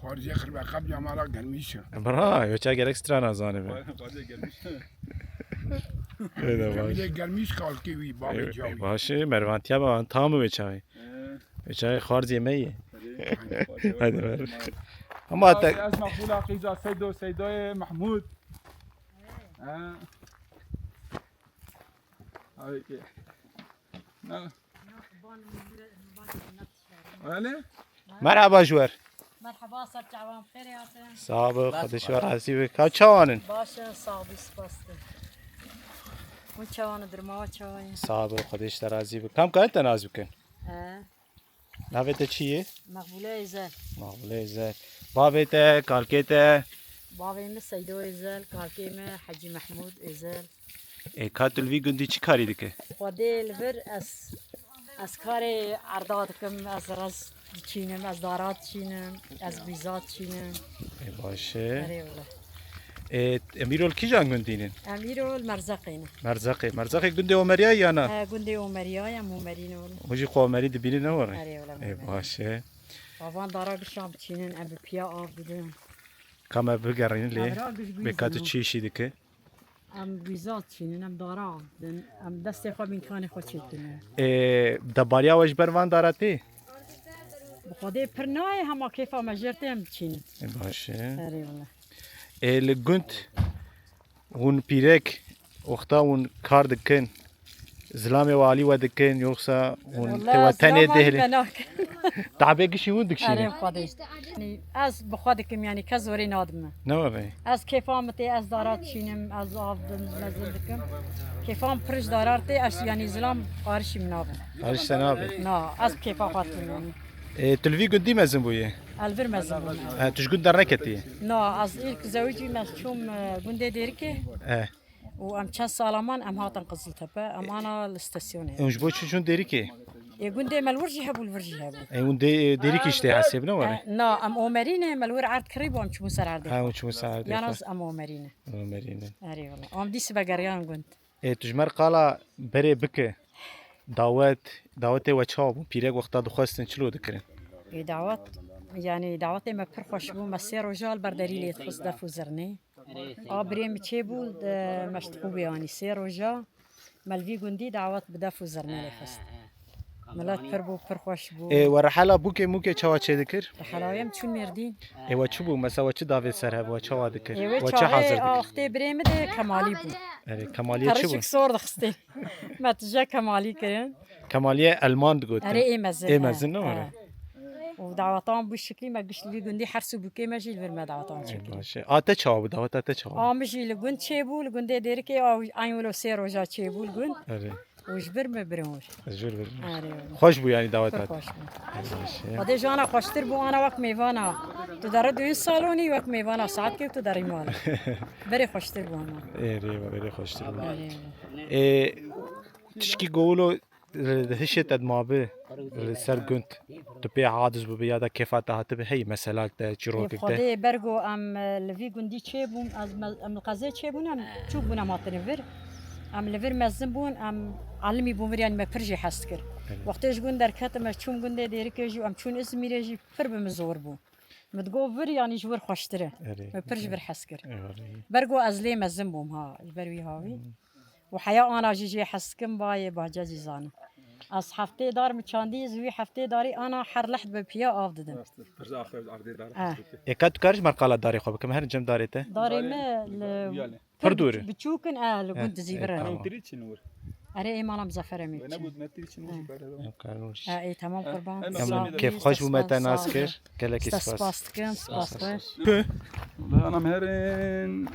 Xwarzê xirbe qebla me ra gelmîş e. Bira, yo ça gerek strana zanî be. Xwarzê gelmîş. Öyle baş. Cemîlê gelmîş kalkê wî, bavê E, cawî. Baş e, mervantiya ba, tam wê çaxê. Ee. Wê çaxê xwarzê me ye. Hadi ver. Ama Abi, te- ez Maqbula qîza Seydo, Seydoyê Mahmud. Ha. Abi ki. Ne? Öyle? Merhaba ji we re. Merhaba, ser çavan xêrê hatin. Sağ ol, Xwedê ji we razî be. Ka çawan in? Baş in, sağ ol, spas. Hûn çawan in, dermawa çawa ye? Sağ ol, Xwedê ji te razî be. Kam karin te nas bikin? He. Navê te çi ye? Maqbule Ezel. Maqbule Ezel. Bavê te, kalkê te? Bavê min Seydo Ezel, kalkê min Hecî Mehmûd Ezel. Ê, ka tu li vî gundî çi karî dike? Xwedê li vir ez, ez karê erda dikim, ez rez diçînim, ez dara diçînim, ez bîza diçînim. Ê, baş e. Erê wele. Ê, em îro li kîjan gundî nin? Em îro li Merzeqê ne. Merzeqê. Merzeqê gundê Omeriyayê ya na? He, gundê Omeriyayê, em Omerî ne wele. Hûn jî xwe Omerî dibînin ne were? Erê wele. Ê, baş e. Van dara gişan biçînin, em bi piya av didin. Ka me bigerînin lê. Bê ka tu çi îşî dike? Em wîza çînin, em dara avdin, em destê xwe bînkanê xwe çêkine. Ê, debariya we ji ber van dara tê? Bi Xwedê pir nayê, hema kêfa me jêr tê em çînin. Ê, baş e. Erê wele. Ê, li gund hûn pîrek wexta hûn kar dikin, zilamê we alî we dikin, yoksa hûn tê we tenê dêhlin? Tabê gişî hûn dikişînin. Erê Xwedê. Ez bi xwe dikim, yanî kes zorê nadim min. Ne were? Ez kêfa min tê, ez dara dişînim, ez av dim, mezin dikim. Kêfa min pir ji dara tê, ez yanî zilam qarişî min nabin. Qarişî te nabe? Na, ez bi kêfa xwe dikim yanî. Ê, tu li vî gundî mezin bûyî? Ez li vir mezin bûm. He, tu ji gund derneketî? Na, ez îlk zewicî me çûm, e, gundê Dêrikê. He. Û em çend sala man em hatin Qiziltepe, em ana li stasyonê. Hûn ji bo çi çûn Dêrikê? Ê, gundê me li wir jî hebû, li vir jî hebû. Ê, hûn dê-, Dêrikî ji tê hesêb ne were? E, na, em Omerî ne, me li wir erd kirî bû, em çûbûn ser erdê. Ha, hûn çûbûn ser erdê. Yan ez em Omerî ne. Omerî ne. Erê wele. Em dî sibe geriyan gund. Ê, tu ji me re qala berê bike. Dawet, dawetê we çawa bû? Pîrek wexta dixwestin çilo dikirin? Ê, dawet, yanî dawetê me pir xweş bû. Me sê roja li ber derî lê dixist def û zirnê. A birê min çêbû, de, me ji Tixûbê anî sê roja. Me li vî gundî dawet bi def û zirnê lê xist. Milet pir bû, pir xweş bû. Ê, we rehela bûkê mûkê çawa çêdikir? Rehela wê em çûn Mêrdîn. Ê, we çi bû? Mesela we çi davê ser hebû? We çawa dikir? Ê, wê We çi hazir dikir? Wê çaxê axtê birê min de Kemalî bû. Erê, Kemaliyê çi bû? Perişik sor dixistê. Me tije Kemalî kirin. Kemaliyê Elman digotin. Erê, ê mezin, Ê he, mezin ne he. Were? Û dawetan bû şiklî me giş li vî gundî her sibûkê me jî li vir me dawetan Ê, çêkirin. Baş e. A te çawa bû? Daweta te çawa bû? A min jî li gund çêbû, li gundê Dêrikê a eyn wilo sê roja çêbû li gund. Erê. Û ji vir me birin wir. Ez jor bir. Erê. Xweş bû yanî daweta Pir te. Xweş bû. Baş e. Xwedê ji ana xweştir bû, ana wek mêvana. Tu derî duyun salonî wek mêvana saet kê tu derî mal. Berê xweştir bû ana. Erê, berê xweştir bû. Erê. Ê, tişkî gowilo, e, hişê te dimabi, e, ser gund. Tu pê hadis bûbi ya da kêfa te hatibi hey, meselak te, çîrokek te. Xwedê bergo em, e, li vî gundî çêbûn, ez me-, em li qezê çêbûn, em çûk bûn em hatine vir. Em li vir mezin bûn, em alimî bûn vir, yanî me pir jî hez dikir. Evet. Wextê ji gund derketim, ez çûm gundê Dêrikê jî, em çûn Îzmîrê jî pir bi min zor bû. Min digot vir, yanî ji wir xweştir e. Erê. Me pir ji vir hez kir. Eyvallah. Bergo ez lê mezin bûm ha, ji ber wî havî. Hmm. Û heya ana jî jê hez dikim, bayê bahçe jî zanin. Ez heftê dar min çandî, ji wî heftê darî ana her lehd bi piya av didim. Rast e. Pirza axir ardê dar Eh. hes dike. Ê, ka tu karî ji me re qala darê xwe bikim, her cem darê te? Darê Darê me li uya li. Pir dûr e. Biçûk in, eh, li gund dizî vir e. Tamam. Tirî çin wir. Erê, ê mala Muzaffer em ê We biçin. Nebû, me tîr çin He. Em karnûş. E, ê, temam He, qurban. em Sağ Tamam, ol. keyf xweş bû me te nas kir. Gelekî Te spas. spas dikim, spas Spas. xweş. Wela em herin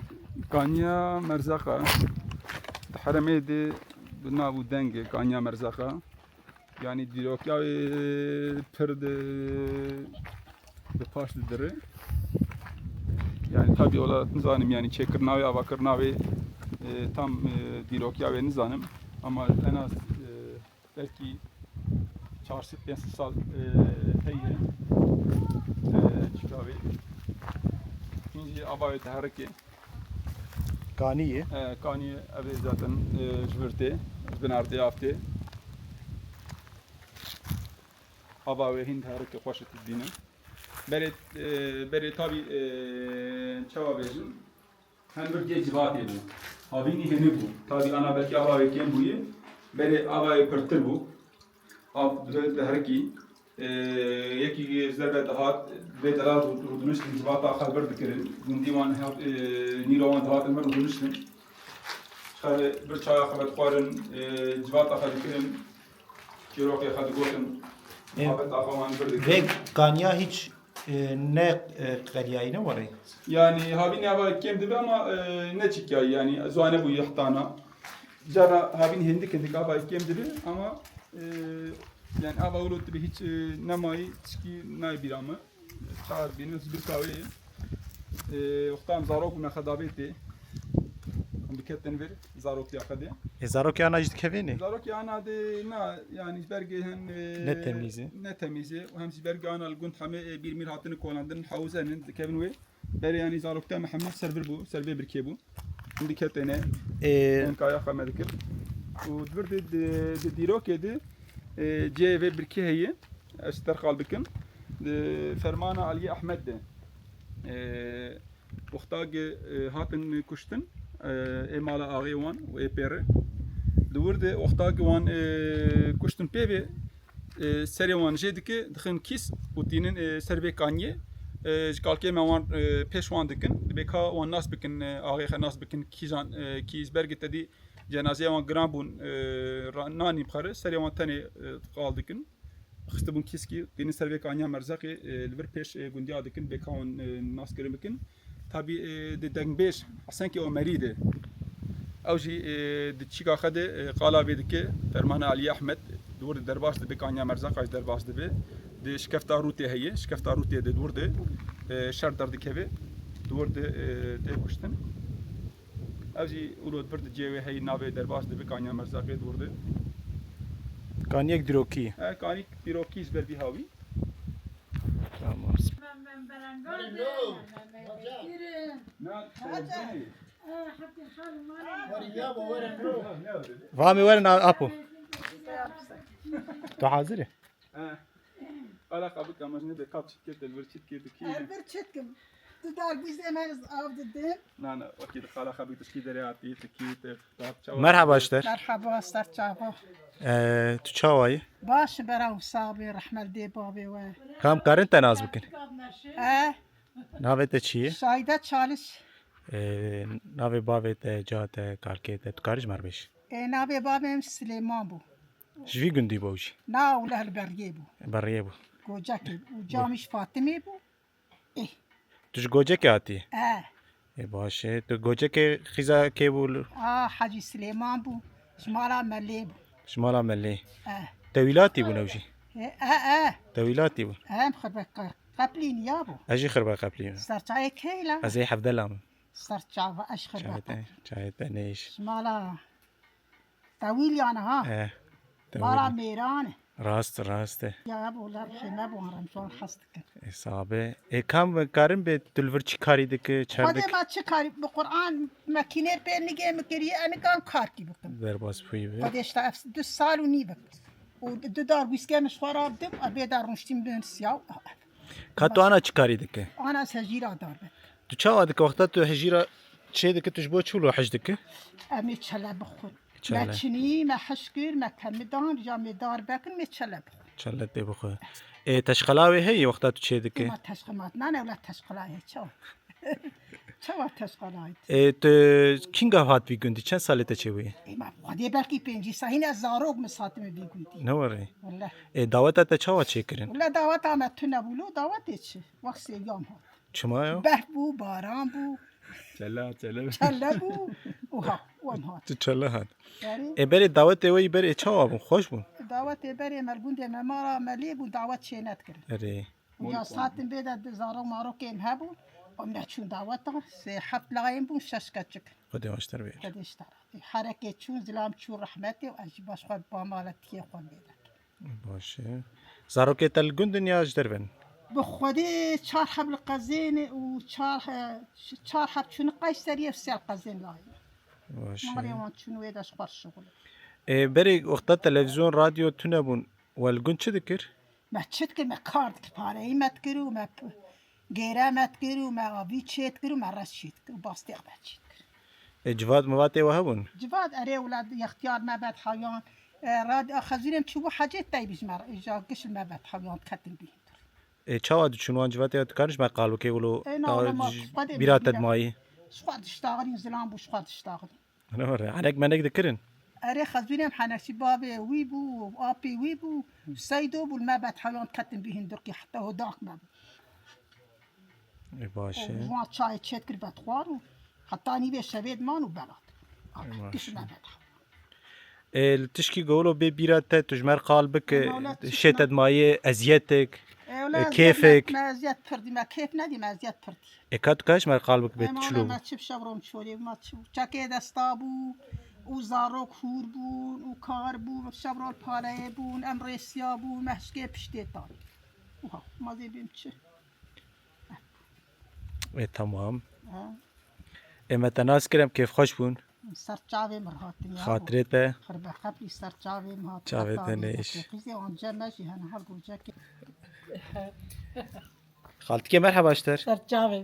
Kaniya Merzaqa. Di heremê de bi nav û dengê Kaniya Merzaqa. Yani dîrokya wê pir di, di paş di dire. Yani tabii ola nizanim yani çêkirina wê, avakirina wê, e, tam, e, dîrokya wê nizanim. Ama en az, e, belkî çar sed pênc sed sal, e, heye. E, çika wê. Hîn jî ava wê diherike. Kanî ye. E, kanî ev ê zaten, e, ji vir tê, ji bin erdê av tê. Ava wê hîn diherike xweş e tu dibîne. Berê, e, berê tabî, e, çawa bêjim? Hem bir cê civatê bû. Havînî hênik bû. Tabî ana belkî ava wê kêm bûye. Berê ava wê pirtir bû. Av dibe diherikî. Ee, yekî ji derve dihat, vê delal rû-, rûdiniştin, civata xwe vir dikirin. Gundî wan, e, nîro wan dihatin vir rûdiniştin. Xwe bir çaya xwe vedixwarin, e, civata xwe dikirin. Çîrokê xwe digotin. E, muhabeta xwe wan vir dikirin. Vê kaniya hiç, e, ne, e, qeliyayî ne warê? Yani havîn ava kêm dibe ama, e, ne çikiyayî yani zwane bû yehtana. Cara havîn hindik hindik ava kêm dibe ama, e, yani ava wilo dibe hiç, e, nemayî tişkî nayê bîra min. Çar bînin ez birka wê. E, wexta em zarok bûne xwe davêtê. Em diketin vir zarokiya xwe de. E, zarokê ana jî dikevê nê? Zarokê ana de na, yani ji ber gê hem, e, Ne temîz e. ne temîz e û hem jî ber gê ana li gund hemê, e, bîr mîr hatine kolandin, hewze nin, dikevin wê. Berê yanî zaroktiya me hemû ser vir bû, ser vê birkê bû. Hûn diketêne, E, enkaya xwe me dikir. Û di vir de, di, di dîrokê de, e, cihê vê birkê heye. Ez terxal bikim. Di fermana Aliyê Ehmed de, e, wexta ki, e, hatin kuştin, e, ê mala axê wan û ê pêre. Di wir de wexta ki wan, e, kuştin pê ve, e, serê wan jê dike, dixin kîs û tînin, e, ser vê kaniyê. E, ji kalkê me wan, e, pêş wan dikin. Dibê ka wan nas bikin, e, axê xwe nas bikin, kîjan, e, kî ji ber gi te dî cenazeyê wan giran bûn, e, ra-, nanî bixere, serê wan tenê, e, qal dikin. Xistibûn kîskî, tînin ser vê kaniya Merzaqê, e, li vir pêş, e, gundiya dikin, bê ka wan, e, nas kirin bikin. Tabî, e, di dengbêj Hesenkê Omerî de. Ew jî, e, di çîka xwe de, e, qala vê dike, fermana Alî Ehmed, di wir de derbas dibe, kaniya Merzaqa jî derbas dibe. Di şikefta Rûtê heye, şikefta Rûtê de di wir de, e, şer derdikeve, di wir de, e, tê kuştin. Ev jî wilo di vir de cihê wê heyî navê derbas dibe, kaniya Merzaqê di wir de. Kaniyek dîrokî. E, kanîk dîrokî ji ber vî hawî. Tamam. Na, Va em ê werin a-, apo. Tu hazir î? Eh. Qala xwe bike, ama ji nebe kap çit kete, li vir çit kete, kî? Ez vir çit kim. Tu dar bû zê me av didim. Na, na, okey, di qala xwe bike, tu şkî derê hatî, tu kî, tu qap çawa? Merhaba ji te. Merhaba, ser çava. Ee, tu çawa yî? Baş, bera û sax bê, rehmet dê bavê we. Kam karin te nas bikin? Eh. Navê te çi ye? Şahide Çalış. Ee, navê bavê te, ca te, kalkê te, tu karî ji me re bêjî? Ê, navê bavê min Silêman bû. Ji vî gundî bû ew jî? Na, wile li Beriyê bû. Beriyê bû. Gocekê bû. Û camî ji Fatimê bû. Ê. Tu ji Gocekê hatî? E. Ê, baş e. Tu Gocekê xîza kê bû? A, Hecî Silêman bû. Ji mala Melê bû. Ji mala Melê. E. Tewîlatî bûn ew jî? E, e, e. Tewîlatî bûn. Em xirbe qe-, qeplî niya bû. Ez jî xirbe qeplî bûm. Serçayê keyla. Ez ê Hevdela min. Serçava, ez xirbe Çayê te, qeplî. Çayê te nêş. Ji mala Tewîl yan ha. E, tewîl. Mala mêran e. Rast, rast e. Ya, ev ola xême bû, haram, ji wan hez dikin. E, sabe. E, kam karin bê tu li vir çi karî dike, çer Xwedê dik? Ma çi karî, bi Qur'an, me kînêr pê nigê min kiriye, enikan kar kî bikim. Derbas pûyî be. Xwedê işte ev du sal û nîv e. Û du dar wîskê min ji xwe rabdim, a bê dar rûniştî min bin siyaw. Ka tu ana çi karî dike? Ana se jîra dar be. Tu çawa dike wexta tu hejîra çê dike, tu ji bo çi wilo hej dike? Em ê çele bixwin. Çele. Me çinî, me heş kir, me temidan, rîja me dar bekin, me çele bixwe. Çele tê bixwe. Ê, teşqela wê heye wexta tu çê dikî? Ma teşqemat nane, wela teşqela heye, çawa? Çawa teşqalayt? E, tu kînga hat vî gundî? Çend salê te çêbûye? Ê, me Xwedê belkî pêncî sa, hîn ez zarok min satime vî gundî. Ne were? Wele. E, daweta te çawa çêkirin? Wele daweta me tune bû, lo dawetê çi? Wext sêviyam hat. Çima ya? Berf bû, baran bû. Çele, çele. Çele bû. Uha, wan hat. Tu çele hat. Yani? E, berê dawetê we yî berê çawa bûn? Xweş bûn? Dawetê berê me gundê me mara me lê bûn, dawet çê nedkirin. Erê. Uca satin bê de zarok marokê em hebû. Em neçûn daweta. Sê heft layên bûn, şeş keçik. Xwedê baştir bêr. Xwedê ji te razî. Herekê çûn, zilam çû rehmetê û ez jî baş xwe ba mala tiyê xwe bê de. Baş e. Zarokê te li gund in ya ji derve ne? Bi Xwedê çar heb li qezê ne û çar he-, çar heb çûn Qeyseriyê û sê li qezê ne layê. Baş e. Malê wan çûn wê de ji xwe şixul. Ê, berê wexta televîzyon, radyo tune bûn, we li gund çi dikir? Me çi dikir? Me kar dikir, pareyî me dikir û me p-, gêre me dikir û me avî çê dikir û me reş çê dikir û bastêx me çê dikir. E, civat mivatê we hebûn? Civat erê wela yextiyar me bet hewyan, e, rad-, a, xezûrê em çûbû hecê teybî ji me re, îja giş li me bet hewyan diketin bî. E, çawa diçûn wan civatê, tu karî ji me qal bikê wilo? E, na, wela ma, ji xwedê bîra te dimayî? Ji xwe diştaxilîn, zilam bû, ji xwe diştaxilîn. Ana were, enek menek dikirin? Erê xezûrê em henekçî bavê wî bû, apê wî bû, Seydo bû, li me bet hewyan diketin bî hundirkî heta hodak me bû. E, baş e. Û wan çayê çêt kir, bet xwar û heta nîvê şevê diman û belat. E, baş e. Giş me bet hewyan. E, li tişkî golo bê bîra te, tu ji me re qal bike, Ema wela çi şê te dimayê, eziyetek, E, wela e, ez kêfek. Me, me eziyet pir dî, me kêf nedî, me eziyet pir dî. E, ka tu ka ji me re qal bike bê Ema çilo? Wela me çi bi şev rom çolê, me çi çekê desta bû û zarok hûr bûn û kar bû, şev rol pareyê bûn, em rêsiya bûn, me hişkê piştê tan. Uha, ma zê bêm çi? E, tamam. Ha. E, me te nas kir, em kêfxweş bûn. Ser çavê min hatin ya. Xatirê te. Xirbe qeplî ser çavê min hatin. Çavê te nêş. Qîzê wan cem me jî hene hal gocekê. Xaltikê merheba ji te re. Ser çavê.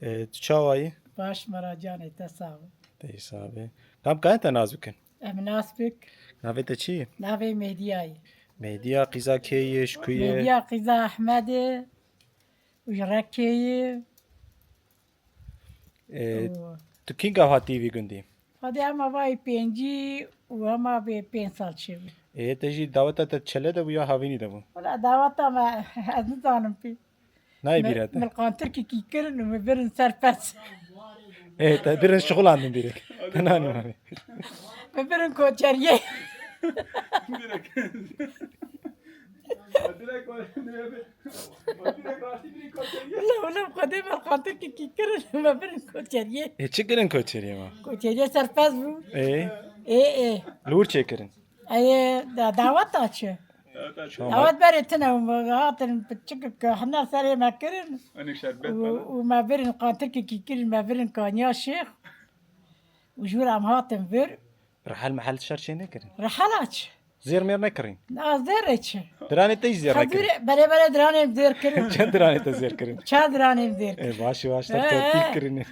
E, tu çawa yî? Baş mera canê te sax be. Te jî sax be. Kam kayên te nas bikin? Em nas bik. Navê te çi ye? Navê Mêdiya ye. Mêdiya qîza kê ye, ji ku ye? Mêdiya qîza Ehmedê û ji Rekê ye. E, Û tu kînga hatî vî gundî? Xwedê hema vayî pêncî û hema bê pênc sal çêbû. E, te jî daweta te çele de bû ya havînî de bû? Wela daweta me, ez nizanim pê. Nayê bîra te? Min qantirkekî kirin û min birin ser pez. E, te birin şixulandin bîrek. Te nanî mane. Min birin koçeriyê. Direkt. Direkt. Wala, wala, Xwedê me qantirkekî kirin, me birin koçeriyê. E, çi kirin koçeriyê me? Koçeriyê serpez bû. E? E, e. Li wir çêkirin? E, da, dawet da çi? Tamam. Dawet berê tine û me hatin piçik hina serê me kirin. Enik şerbet û, bana. Û me birin qantirkekî kirin, me birin kaniya şêx. Û ji wir em hatin vir. Rehel mehel şer çê nekirin? Rehel aç. Zêr mêr nekirin? Na, zêr e çi? Diranê te jî zêr nekirin? Xezûrê, belê, belê diranê em zêr kirin. Çend diranê te zêr kirin? Çar diranê em zêr kirin. E, baş e, baş e. He, tertîb kirin. E,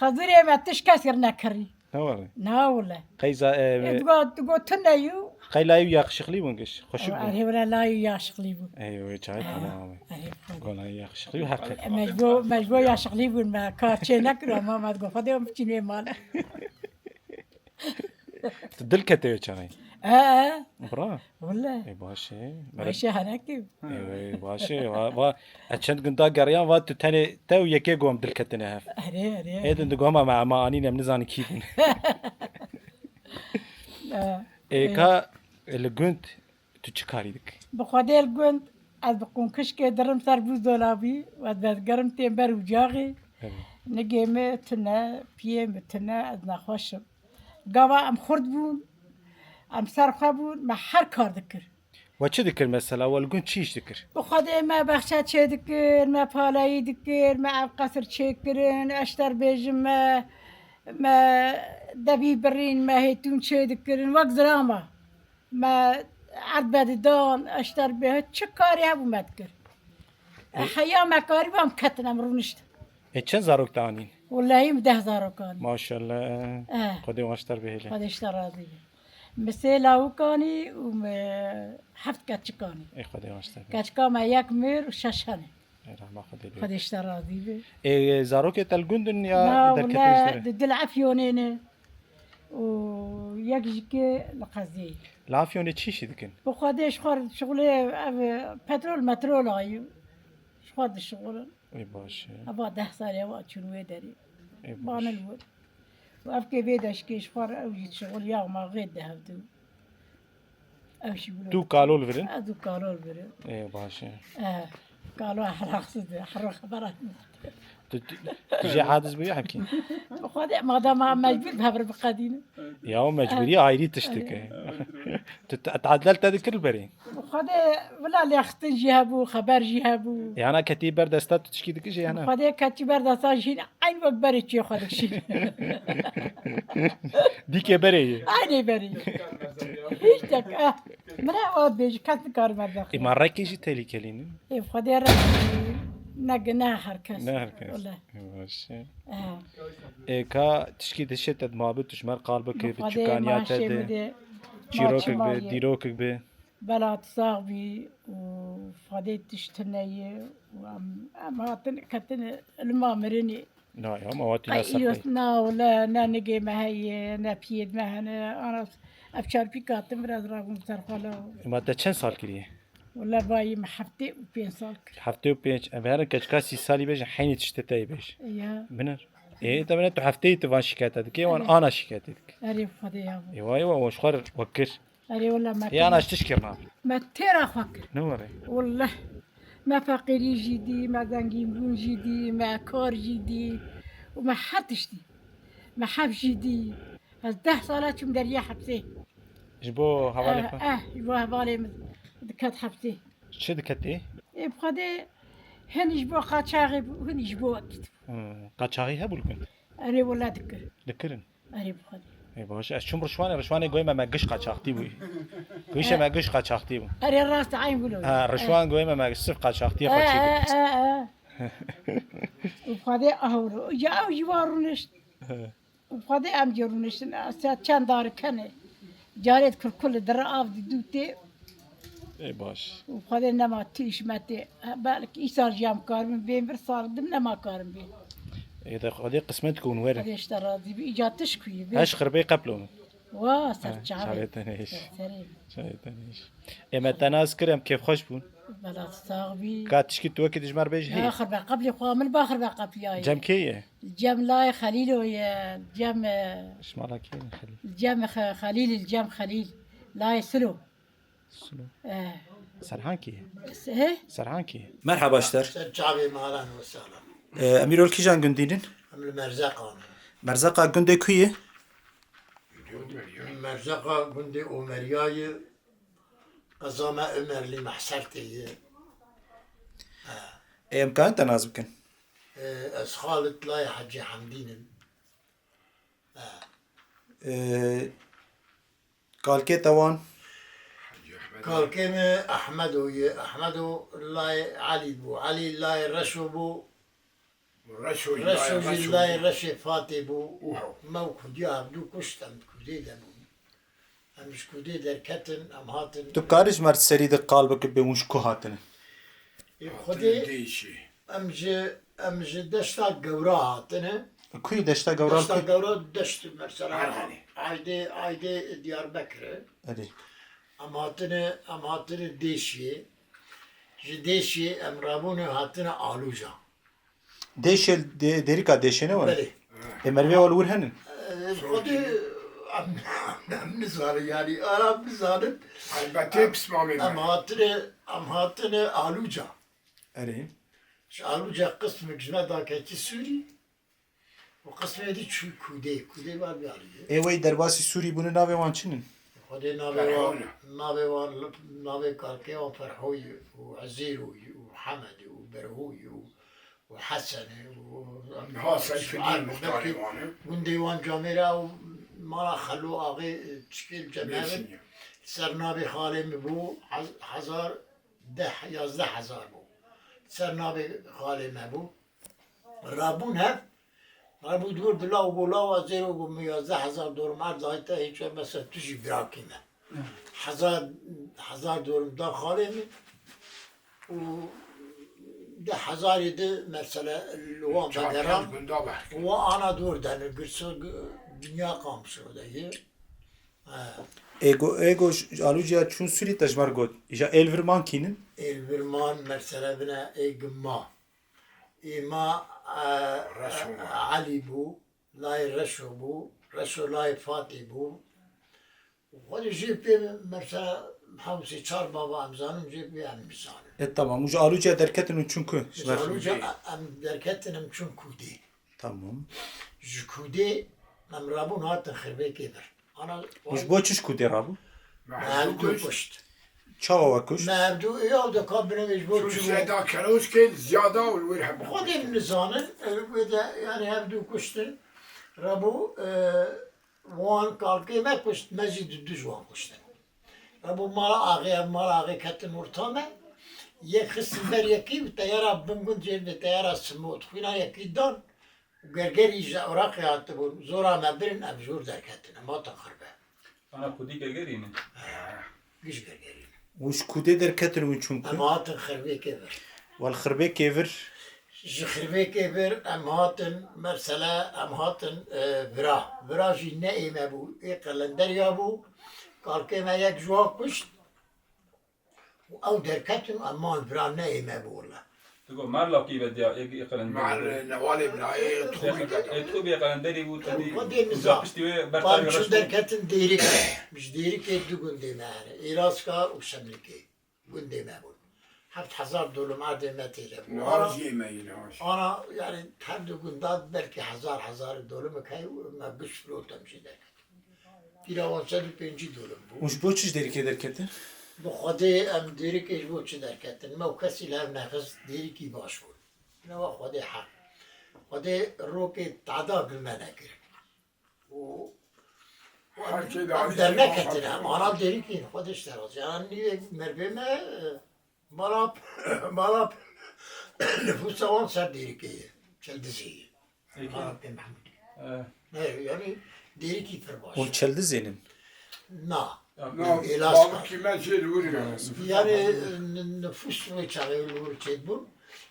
xezûrê me tişt kes kir nekirî. Ne were? Na wele. Qeyza, e, E, digo, digo tune yu. Qey layî û yaxşiqlî bûn giş. Xweşik bûn. Erê wele layî û yaxşiqlî bûn. Ey, wê çay tamam. Erê, Go layî yaxşiqlî û heqî. Mecbur, mecbur yaşıklı bûn me. Kar çê nekir ama me digo Xwedê em biçîn wê male. Tu dil kete wê çaxê? E, e. Bira. Wele. E, baş e. Baş e, henekî. E, baş e. Va, va, e, çend gunda geriyan va tu tenê te û yekê gom dil ketine hev. Erê, erê. Ê din digo hema me, me anîn em nizanin kî bûn. E, E, e. Ka, e, li gund tu çi karî dikî? Bi Xwedê li gund ez bi qunkişkê dirim ser buzdolabî, ez bezgerim têm ber ucaxê. Evet. Nigê min tune, piyê min tune, ez nexweş im. Gava em xurt bûn, em ser xwe bûn, me her kar dikir. We çi dikir mesela? We li gund çi îş dikir? Bi Xwedê me bexçe çê dikir, me palayî dikir, me ev qesir çêkirin, eşter bêjin me, me devî birîn, me hêtûn çê dikirin, wek zirama. Me erd bedidan, eşter bê, çi karî hebû me dikir. E, heya me karî bam ketin em rûniştin. E, çend zarok te anîn? Wellahî min deh zarok anîn. Maşallah. E. Xwedê wan ji te re bihêle. Xwedê ji te razî be. Min sê lawik anî û min heft keçik anî. E, Xwedê wan ji te re bihêle. Keçika me yek mir û şeş hene. Rehma Xwedê lê. Xwedê ji te razî be. Ê, zarokê te li gund in ya Na, derketî ji wele, derê? Di, di li Efyonê ne. Û yek jî ke li Qeziyê. Li Efyonê çi işî dikin? Bi Xwedê ji xwe şixulê ev petrol metrol ayî. Ji xwe dişixulin. Ê baş e. Eva deh salê ewa çûn wê derê. Ê baş. Banin wir. Û ev kê vê deşkê ji xwe re ew jî dişixul ya ma xê dihevdû. Ew jî wilo. Tu kalol virin? Ez û kalol virin. Ê baş e. Eh, kalo heraxsiz de, hero xebera. Tu, tu, tu jê hadis bûyî hemkî? Xwedê madama mecbûr bi hev re biqedînin. Ya o mecbûrî ayrî tiştik e. Tu, tu, tadlel te dikir li berê? Xwedê wila lêxistin jî hebû, xeber jî hebû. Yana ketî ber desta tu tişkî dikir jî yana? Xwedê ketî ber desta jî eyn wek berê çê xwe dikişî. Dîkê berê ye. Eynê berê. Hiç tek, eh. Min e o bêjî kes nikare me bexî. Ê ma rekê jî telîkelînin? Ê Xwedê rekî ne, ne her kes. Ne her kes. Wele. Ê baş e. Eh. Ê ka tişkî dişê te dima bi tu ji me re qal bike, bi çikaniya te de. Çîrokek bi, dîrokek bi. Bela tu sax bî û Xwedê tişt tune ye û em, em hatin ketin ilma mirinê. Na ya, ma hatî Qey îro, na wele, ne nigê me heye, ne piyêd me hene. Ana, ev çarpîk hatin, biraz rabûn ser xwe la. Ma te çend sal kiriye? Wele bayî me heftê û pênc sal kir. Heftê û pênc, em herin keçika sî salî bêjin, heynî tiştê te yê bêj. Ya. Binir. Ê, te bine tu hefteyî tu van şikayete dikê, wan Erê. Ana şikayetê dike. Erê Xwedê ya. Ê, wa, wa, wa, ji xwe re we kir. Erê wele me Ê, ana têra, ji tişt kir na. Me têra xwe kir. Ne were. Wele. Me feqîrî jî dî, me zengînbûn jî dî, me kar jî dî. Û me her tişt dî. Me hef jî dî. Ez deh sala çûm deriyê hepsê. Ji bo hevalê Eh, xwe? Eh, ji bo hevalê min diket hepsê. Çi diketê? Ê, bi Xwedê hin ji bo qaçaxê bû, hin ji bo wekî dibû. Hmm, qaçaxî hebû li gund? Erê wele dikir. Dikirin? Erê bi Xwedê. Ê, baş, ez çûm Rişwanê, Rişwanê goyê me, me giş qaçaxtî bû. Goyîşe He. Me giş qaçaxtî bû. Erê rast eyn wilo. Ha, Rişwan goyê me, me sif qaçaxtî He, xwe çêkir. He, he, he. Bi Xwedê ahuro. Ya ew jî wa rûnişt. He. Û Xwedê em jê rûniştin, se çend dar kene. Carê di kurkul li dire av di dû tê. Ê baş. Û Xwedê nema tîş me tê. Belkî îsal jî em karibin bên vir, sal din nema karin bên. Ê de Xwedê qismet ku hûn werin. Xwedê ji te razî bî. Îca tişt ku yî bê. Heş xirbê qeplo min. Wa ser Ha, çavê. Çavê te nêş. Ser serê. Çavê te nêş. Ê me te nas kir em kêfxweş bûn. Bela sax bî. Ka tişkî tu wekî dijmar bêj heye. Ya xirbe qeplî xwe min ba xirbe qeplî ye. Cem kê ye? Cem layê Xelîlo ye. Cem, e, Şmala kê ye Xelîl? Cem Xe-, Xelîl, Cem Xelîl. Layê Silo. Silo. E. Serhan kê ye? Se-, he? Serhan kê ye? Merhaba işler. Ser çavê malan ve salam. E, em îro li kîjan gundî nin? Em li Merzeqan. Merzeqa gundê ku ye? Merzeqa gundê Omeriya ye. Qeza me Omerlî Mehsertê ye. Ê, em karin te nas bikin? Ê, ez Xalid layê Hecî Hemdîn im. Ê, kalkê te wan? Kalkê me Ehmedo ye. Ehmedo layê Elî bû. Elî layê Reşo bû. Reşo jî Reşo layê jî Reşo layê bû. Reşê Fatê bû. Uho. Me û Kurdiya hevdû kuşt, em di Kurdê de bûn. Em ji Kurdê derketin, em hatin. Tu karî ji me re serî de qal bike bê hûn ji ku hatine? Ê Xwedê, Hatin Dêşê. Em ji, em ji Deşta Gewra hatine. Ku yî Deşta Gewra? Deşta ku? Gewra deşt mesela. Merhanê. Aydê, aydê Diyarbekir e. Erê. Em hatine, em hatine Dêşê. Ji Dêşê em rabûne hatine Aluca. Dêşê, dê-, dêrîka Dêşê ne were? Belê. Ê merivê wan li wir henin? Ee, Xwedê em, em nizanin, yanî, ara em nizanin. Elbetê Em, pismamê em me. Hatine, em hatine Aluca. Erê. Ji Aluca qismek ji me da ketî Sûrî û qismê dî çû Kûdê. Kûdê bar bi alî. Ê wey derbasî Sûrî bûne, navê wan çi nin? Xwedê navê wan, Ferhûn e. Navê wan, navê kalkê wan Ferhoyî û Ezêroyî û Hemedê û Berhoyî û û Hesenê û Niha Seyfedîn muxtarê wan e. Gundê wan camêra û mala Xelo Axê, e, çikê li cem hev in. Mêrsînê. Ser navê xalê min bû, hez-, hezar, deh, yazdeh hezar bû. Ser navê xalê me bû. Rabûn hev, rabû dûr bila û gola wa zêro got min yazdeh hezar dorim erd dayî te, hêç wê mesela tu jî birakî me. Hezar, hezar dorim da xalê min û Di hezarê di mesela li wan Çar pênc vegera, gunda belkî. Wan ana dor de li Girso g-, dinya qamşo de ye. Ha. Êgo, êgo j-, alû ciya çûn Sûrî te ji me re got. Îja êl vir man kînin? Êl vir man mesela bine ê gima. Ê ma, e, Reşo ma. Elî bû, layê Reşo bû, Reşo layê Fatê bû. Xwedê jê pê mesela hewsê çar bava em zanin, jê pê em nizanin. E, tamam. Û ji alû ciya derketin û çûn ku? Ji Ji alû ciya em derketin em çûn Kûdê. Tamam. Ji Kûdê em rabûn hatin Xirbêkê vir. Ana Û ji bo çi ji Kûdê rabû? Me hevdû kuşt. Çawa we kuşt? Me hevdû ya de ka binevê ji bo çi bû? Seda Keroşkê ziyada û li wir hevdû Xwedê kuşt. Nizanin, ew wê de yani hevdû kuştin. Rabû, e, Wan kalkê me kuşt, me jî du, du ji wan kuştin. Rabû mala axê, ev mala axê ketin orta me. Yek xistin ber yekî û teyara bin gund jê ve teyara simot. Xwîna yekî dan û gergerî ji Iraqê hatibûn. Zora me birin, ev jor derketin. Em hatin xirbe. Ana Kûdî gergerî ne? He. Giş gergerî. Û ji Kûdê derketin û çûn ku? Em hatin Xirbêkê vir. Wel Xirbêkê vir. Ji Xirbêkê vir em hatin, mesela em hatin, e, vira. Vira jî ne ê me bû, ê qelenderiya bû. Kalkê me yek ji wan kuşt. Û ew derketin û em man vira ne ê me bû wele. Tu got Merlakî ve diya, ê, ê qelenderiya. Mer, newalê birayê, Tûbî. Ê, Tûbî qelenderî bû, tedî. Xwedê uza niza. Piştî wê Bam bertavê çû reş derketin Dêrikê. Ji Dêrikê du gundê me hene. Êlaska û Şemlikê. Gundê me bûn. Heft hezar dolum erdê me tê de bû. Ana, Naziyê me yî naj. Ana, yani her du gunda belkî hezar, hezar dolum heye û me giş firotin jê derketin. Pîra wan sed û pêncî dolum bû. Û ji bo çi ji Dêrikê derketin? Bi Xwedê em Dêrikê ji bo çi derketin? Me û kesî li hev nexist, Dêrikî baş bûn. Newa Xwedê heq. Xwedê rokê tedak li me nekir. Û Her kê de em alî derneketine, xwe em ana Dêrikî ne, Xwedê ji te razî. Ana nîvê mervê me, e, mala, mala nifûsa wan ser Dêrikê ye. Çeldizê ye. Peki. Mala pê Mehmûdê. E. Ne, yani Dêrikî pir baş. Hûn Çeldizên in? Na. Na, Êlaska. Bavukî me jê li wir e. Yani n-, nifûs wê çaxê li wir çêdibûn.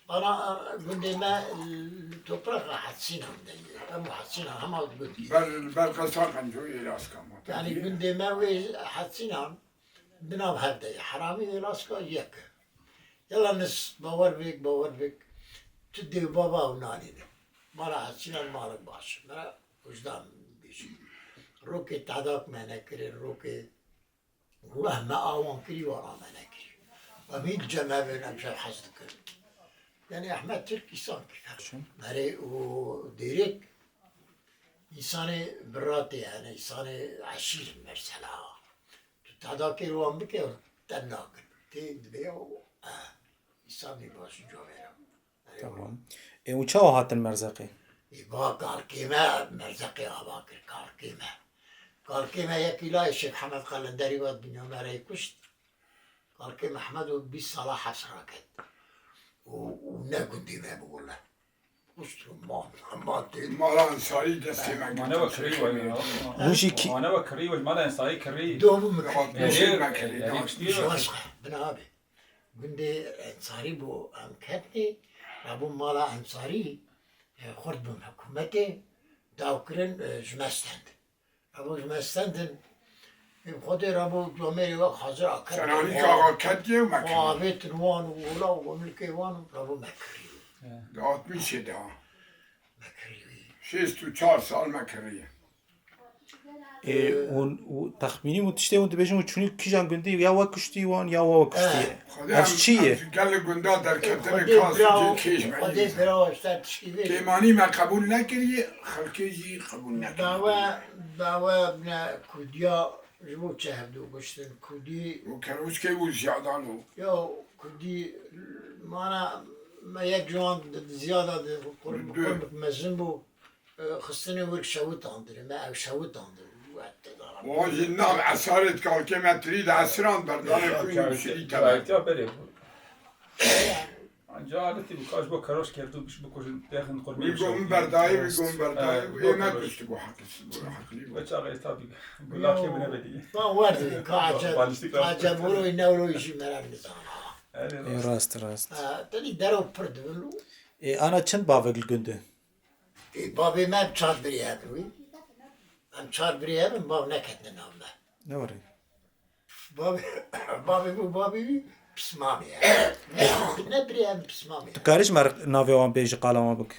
Ana, e, gundê me li topraxa Hetsînan de ye. Em Hetsînan hema gund ye. Ber, ber qesa Qenco Êlaska ma. Yani gundê me wê Hetsînan di nav hev de ye. Heramî Êlaska yek e. Yala nis, bawer bik, bawer bik. Tu dê bava ew nanîne. Mala Hetsînan malek baş. Me wijdan bêjî. Rokê tedak me nekirê, rokê weh me awan kirî, wana me nekirî. Em hîn cem hev in, em şev hez dikin. Yani Ehmed Tirk îsan kir. Çi? Merê û Dêrêk îsanê biratê hene, îsanê eşîr in mesela. Tu tedakê wan bike, te nakin. Tê dibe û, eh, îsanê baş û camêra. Tamam. E, û çawa hatin Merzeqê? Ê, ba kalkê me Merzeqê ava kir, kalkê me. Kalkê me yekî layê Şêx Hemed Qelenderî ve dinya me rey kuşt. Kalkê Mehmed û bîst sala hesra ket. Û, û ne gundî me bû wele. Kuşt û ma, ma tê. Mala Ensarî destê me Mane ve girtin kirî şeker ve. Hûn jî kî- Mane ve kirî ve, mala Ensarî kirî. Doğru mu? Altmış Ê, yıl me kirî. Ê, Altmış. Ê, Başka, bin abi. Gundê Ensarî bû em ketnê, rabû mala Ensarî, e, xurt bûn hikûmetê, daw kirin, e, ji me stend. Rabû ji me stendin, ê, Xwedê rabû camêrê wek hazir aket. Seranîka xwe, awa ketiye û me xwe kirî. Avêtin wan û ola û gomlikê wan û rabû me kirî. Di altmişê de ha. Me kirî wî. Şêst û çar sal me kirî. Ê, hûn, û texmînî hûn tiştê hûn dibêjin, hûn çûnî kîjan gundî, ya we kuştî wan, ya we kuştiye? Eh. Xwedê Ev em, çi ye? Em ji gelê gunda derketine Xwedê kas û bira, cê kêj me Xwedê yî. Bira ji te tişkî bê. Kêmanî me qebûl nekiriye, xelkê jî qebûl nekiriye. Dawe, dawe bine Kurdiya ji bo çi hevdû kuştin? Kurdî Û kerûskê û ziyadan û. Ya Kurdî mana me yek ji wan di, di ziyada di qurb-, Bi du. Qurbik mezin bû. E, xistinê wir şewitandin, me ew şewitandin. Wan jî nav esarê dikalkê me tirî de esiran berdanê xwîn û şirî tebe. Berê bû. Anca aletî bû, kaş bo keroş kerdu, biş bikujin, texin Wî qurmî gom şewitî. Berdayî, wî gom berdayî, Evet, ê me bo kuşti bo heqî, bo heqlî bo. Ve çaxê tabi, gulakê bine bedî. Ba werdin, ka acem, Baliştik acem rastı. Uro, ne uro işi merak nizana. Ê, rast, rast. Ha, tenî dero pir dibin û Ê, ana çend bavek li gund e? Ê, bavê me em çar birî hev in wî. Em çar birî hev in, bav neketine nav me. Ne were? Bavê, bavê bû, bavê wî pismamê ye. Ne, ne birî hev in pismamê ye. Tu karî ji me re navê wan bêjî, qala wan bik?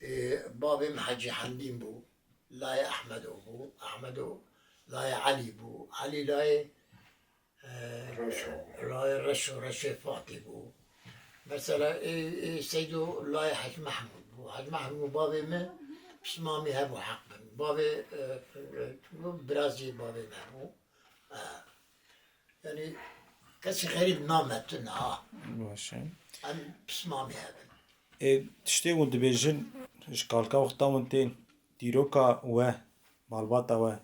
Ê, bavê min Hecî Hemdîn bû. Layê Ehmedo bû. Ehmedo layê Elî bû. Elî layê Reşo. Layê Reşo, Reşê Fatî bû. Mesela, ê, ê, Seydo layê Hec Mehmûd bû. Hec Mehmûd bavê min pismamî hebû heq bin. Bavê, e, e, birazî bavê me bû. E, yanî, kesî xerîb name tune ha. Baş e. Em pismamî hebin. Ê, tiştê hûn dibêjin, ji kalka wexta hûn tên, dîroka we, malbata we,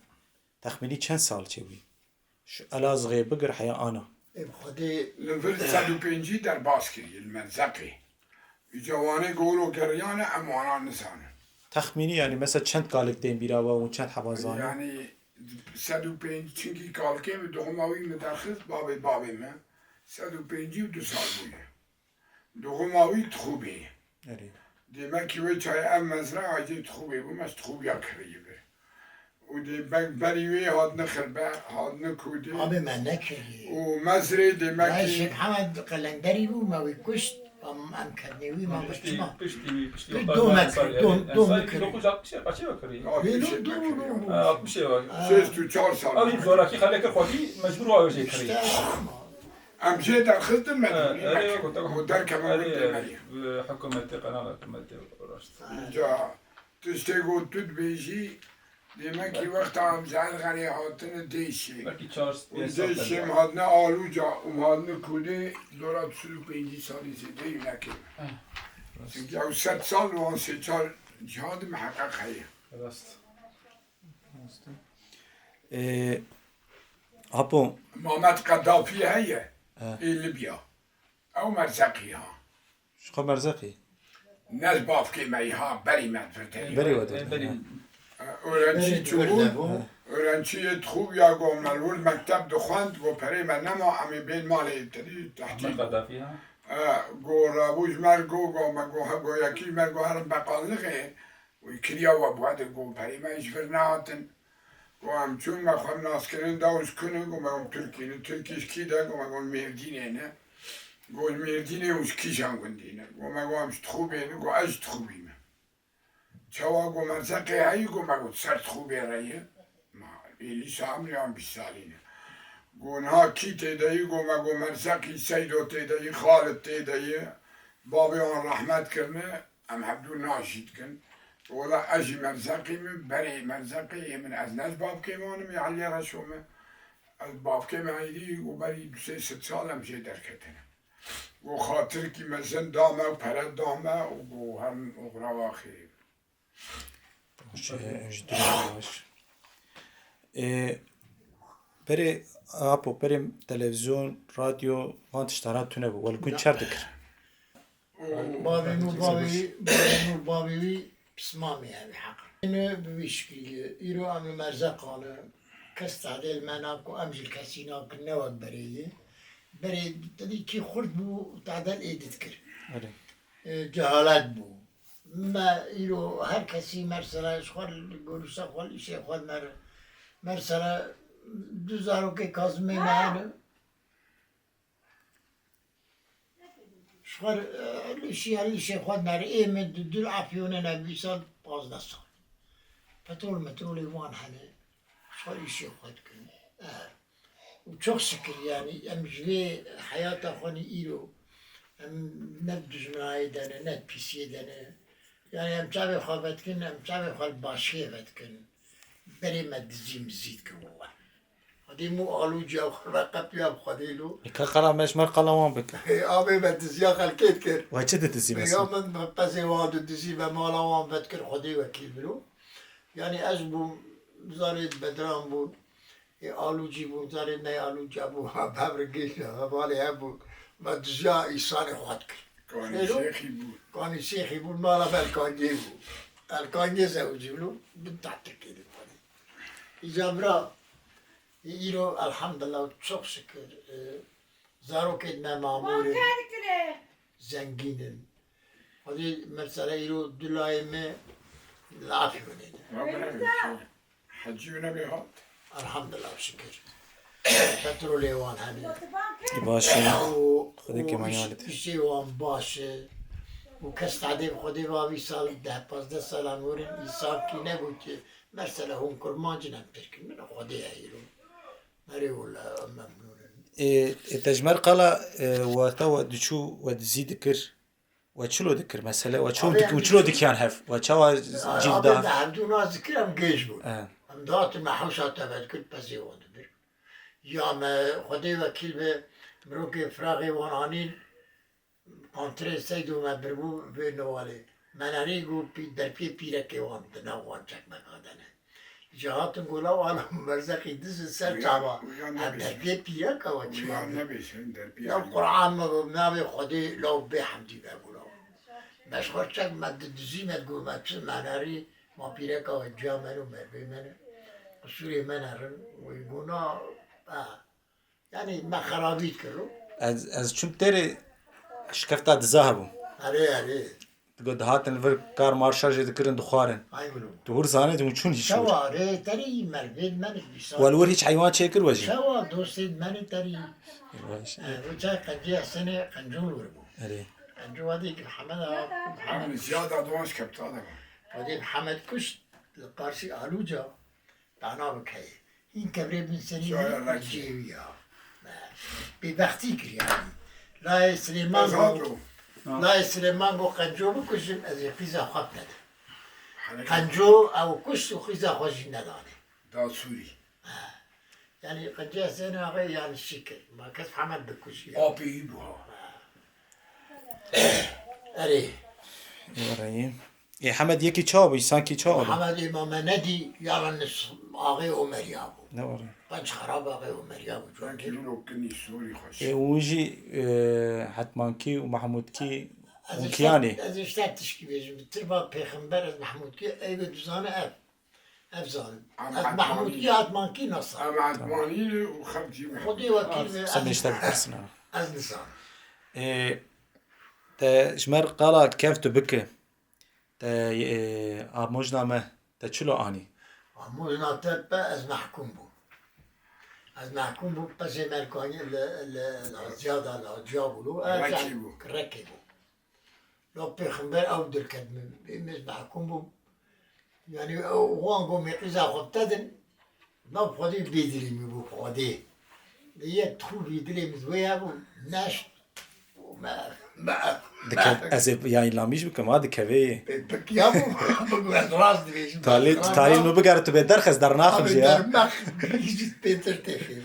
texmînî çend sal çêbû? Ji Elazığê bigir heya ana. Ê, bi Xwedê Li vir sed û pêncî derbas kiriye li Merzeqê. Îca wanê goro geriyane em wana nizanin. Texmînî, yanî, mesela çend kalik tên bîra we û çend heba zane? Yanî sed û pêncî, çinkî kalikê min, doxuma wî min derxist, bavê bavê min, sed û pêncî û du sal bûye. Doxuma wî dixwibê. Erê. Demekî wê çayê ev mezra acê dixwibê bû, me ji dixwibiya kirî bi. Û dê be-, berî wê hatine xirbe, hatine kûdê. Abê me nekiriye. Û mezrê demekî Layê Şêx Hemed Qelenderî bû, me wî kuşt, em, em ketine wî, me got çima. Piştî wî, piştî wî, piştî wî, do me kir, do, do me kir. Hezar dokuz yüz altmış kaçê ve kiriye? Altmış yedi me kiriye. Lê do, do, do, do. Ha, altmış yedi. Şêst û çar sal. Ew jî bi zorakî xelê kir xwedî, mecbûr wa wê jê kiriye. Em jê derxistin me. Ha, dibînin erê, wek gote, û derkeve erê, wek demeriye. Hikûmetê, qenala hikûmetê rast. Ca tiştê ku tu dibêjî, demekî wexta em ji Erxenê hatine Dêşê. Belkî çar, û pênc sal Dêşê tevî. Em hatine Aluca û em hatine Kûdê, dora du sed û pêncî salî zêde yî nekiriye. Eh. Çimkî ew sed sal wan sê çar ciha de miheqeq heye. Rast. Ê, Apo. Mamed Qedafî heye, he, ê Libya. Ew Merzeqî ha. Ji xwe Merzeqî? Ne ji bavkê me yî ha, berî me vir tê. Berî we, e, berî. Öğrenci çûbû, öğrenciyê dixubiya, got me li wir mekteb dixwend, got perê me nema, em ê bên malê tedî tehdîd. Ahmet Qedafî ha. E, got rabû ji me re got, got me got, he, got yekî ji me got herin beqalnixê. Wî kiriya we bi we de got, perê me ji vir nehatin. Got, em çûn, me xwe naskirin da, hûn ji ku ne? Got, me hûn Tirkî ne. Tirkî ji kî de? Got, me hûn Mêrdînê ne. Got, ji Mêrdînê, hûn ji kîjan gundî ne? Got, me got, em ji Dixûbê ne. Got, ez ji Dixûbî me. Çawa? Got, Merzeqê heyî? Got, me got, ser Dixûbê re ye. Ma, êlî sa emrê an bîst salî ne. Got, niha kî tê de yî? Got, me got, Merzeqî, Seydo tê de yî, Xalid tê de yî. Bavê wan rehmet kirine. Em hevdû nas jî dikin. Wela ez jî Merzeqî me, berê Merzeqê yê min, ez ne ji bavkê wan im, yê Eliyê Reşo me. Ez bavkê me êdî û berî du sê sed sal em jê derketine. Û xatirkî mezin da me û pere da me û got herin oxira we xêr. Baş e, ji dû baş. Ê, berê, Apo, berê televîzyon, radyo, van tiştana tune bû. Wela hûn çer dikir? Bavê min û bavê wî, bavê min û bavê wî pismamê ev ê heq. Êne bi vî şikilî ye. Îro em li Merzeqan e. Kes tehdê li me nakin, em jî li kesî nakin, ne wek berê ye. Berê tedî kî xurt bû, tehdê li êdî dikir. Erê. E, cehalet bû. Me îro her kesî mersele ji xwe li gorîsa xwe li îşê xwe mer-, mersele du zarokê Kazimê me hene. Ji xwe, e, li şiya, li şê xwe nere, ê min di dil Efyonê ne, bîst sal, pazdeh sal. Petrol metrolê wan hene. Ji xwe îşê xwe dikin. E, û çok şikir, yanî, em ji vê heyata xwe nî îro, em ne di dijminayê de ne, ne di pîsiyê de ne. Yanî, em çavê xwe vedikin, em çavê xwe li başiyê vedikin. Berê me dizî mizî dikin we. Xwedê mû alû ciya xwe veqetiya bi Xwedê lo. Nika qala me ji me qala wan bik. Hê, avê me diziya xelkê dikir. We çi didizî mesela? Peygamber me pezê wan didizî, me mala wan vedikir, Xwedê wekîl biro. Yanî ez bûm, zarê bedran bûn. Ê alûcî bûn, zarê ney alûca bû, ha, bevr gêj, hevalê hebû. Me diziya îsanê xwe dikir. Kanî Xêro? Şêxî bû. Kanî şêxî bûn, mala Belkangê bû. Belkangê zewicî bû, bin tahtekê de. Îca bira, îro elhamdulillah, çok şükür, e, Zarokên me mamûr in, zengîn in. Xwedê mesela îro du layê me li Afyonê ne. Ya bira, Hecî nebê hat. Elhamdulillah, şikir. Petrolê wan hene. Baş e. Û, Xwedê û kêmaniya îş-, wan dide. Îşê wan baş e. Û kes tadê bi Xwedê va vî sal deh pazdeh sala mirin îsafkî nebû ki mesela hûn kurmancî ne em têr kirin. Min Xwedê ye îro. Erê wela, em memnûn in. Ê, ê, te ji me re qala, e, wexta we diçû, we dizî dikir, we çilo dikir, mesele, we çilo Abi, dik-, em we çilo diçû- dikiyan hev, we çawa Abi, cîl da hev? Em hevdû nas dikir, em gêj bûn. E. Em dihatin me hewşa teve dikir, pezê wan dibir. Ya me, Xwedê wekîl be, mirokê firaxê wan anîn, Pantirê Seydo me birbû vê nowalê. Me nerî got pî-, derpiyê pîrekê wan di nav wan çekmeka de ne. Ji hatin gola wan Berzexî dizin ser çava. Ev derpiyê pîreka we çi wan? Law Qur'an me got navê Xwedê law bê hemdî me gola. Me ji xwe çek me di dizî me digot me çi me nerî ma pîreka we ciya me û mervê me ne. Qisûrê me ne rin. Wê gona, ha. Yanî me xerabî kir û. Ez, ez çûm têrê şikefta diza hebû. Erê, erê. Digot dihatin li vir kar marşa jê dikirin dixwarin. Ay gulum. Tu hûr zanê hûn çûn hîç hûr. Çawa rê terî mervên me ne dîsa. Wel wir hîç heywan çêkir we jî. Çawa dostên me ne terî. Baş. E, roca qenciya sene qencûn wir bû. Erê. Qencû vadî ki Hemed a, Hemed Ziyad a duwan şikefta de. Vadî Hemed kuşt li qarşî Aluca. Dana bikeyê. Hîn kevrê bin serî Şaya min rakî. Cêwiya. Me bêbextî kir yanî. Layê Silêman Ez got, hato. Layê Silêman got qenco bikujin, ez ê qîza xwe binedim. Hele Qenco ew kuşt û qîza xwe jî nedanê. Da Sûrî. Yanî qenciya Hüseyin Axê yanî şikir. Ma kes Hemed bikujî. Apê wî bû ha. Erê. Erê. Ê Hemed yekî çawa bû, însankî çawa bû? Hemed ê ma me nedî, ya min axê Omeriya bû. Ne were. Penc xerab axê Omeriya bû, Sanki cuwankî. Wilo kinî sorî xweş. Ê, û jî, e, Hetmankî û Mehmûdkî Ez û işte, Kiyanê. Ez işte tişkî bêjim. Bi tirba pêxember ez Mehmûdkî ey ve duzane ev. Ev zanim. Em Ez Edmanî. Mehmûdkî Hetmankî nasa. Em Edmanî û xelkî me. Xwedê wekîl be, Sen ez, işte bipirsina. Ez nizanim. Ê, te ji me re qala kevtu bike. Te, e, amojna me, te çilo anî? Amojna te pe ez mehkûm bû. Ez mehkûm bû, pesê me li kanî li, li, li Hacîya da, li Hacîya bû. Kirekê bû. Kirekê bû. La pêxember ew dirket min. Ê min ez mehkûm bûm. Yanî ew wan got me qîza xwe bide din. Nav Xwedê bê dilê min bû Xwedê. Li yek tixû vî dilê min wê hebû. Neşt. Me, me, Dikev-, me. Ez ê yayınlamış bikim, ha, dikevê. Pê, pê, ya bû, bû, ez rast dibêjim. Talî, ez rast talî dibêjim. Nu biger tu bê derxez dernaxim Abi jî, ha. Dernax, jî pêtir têxê.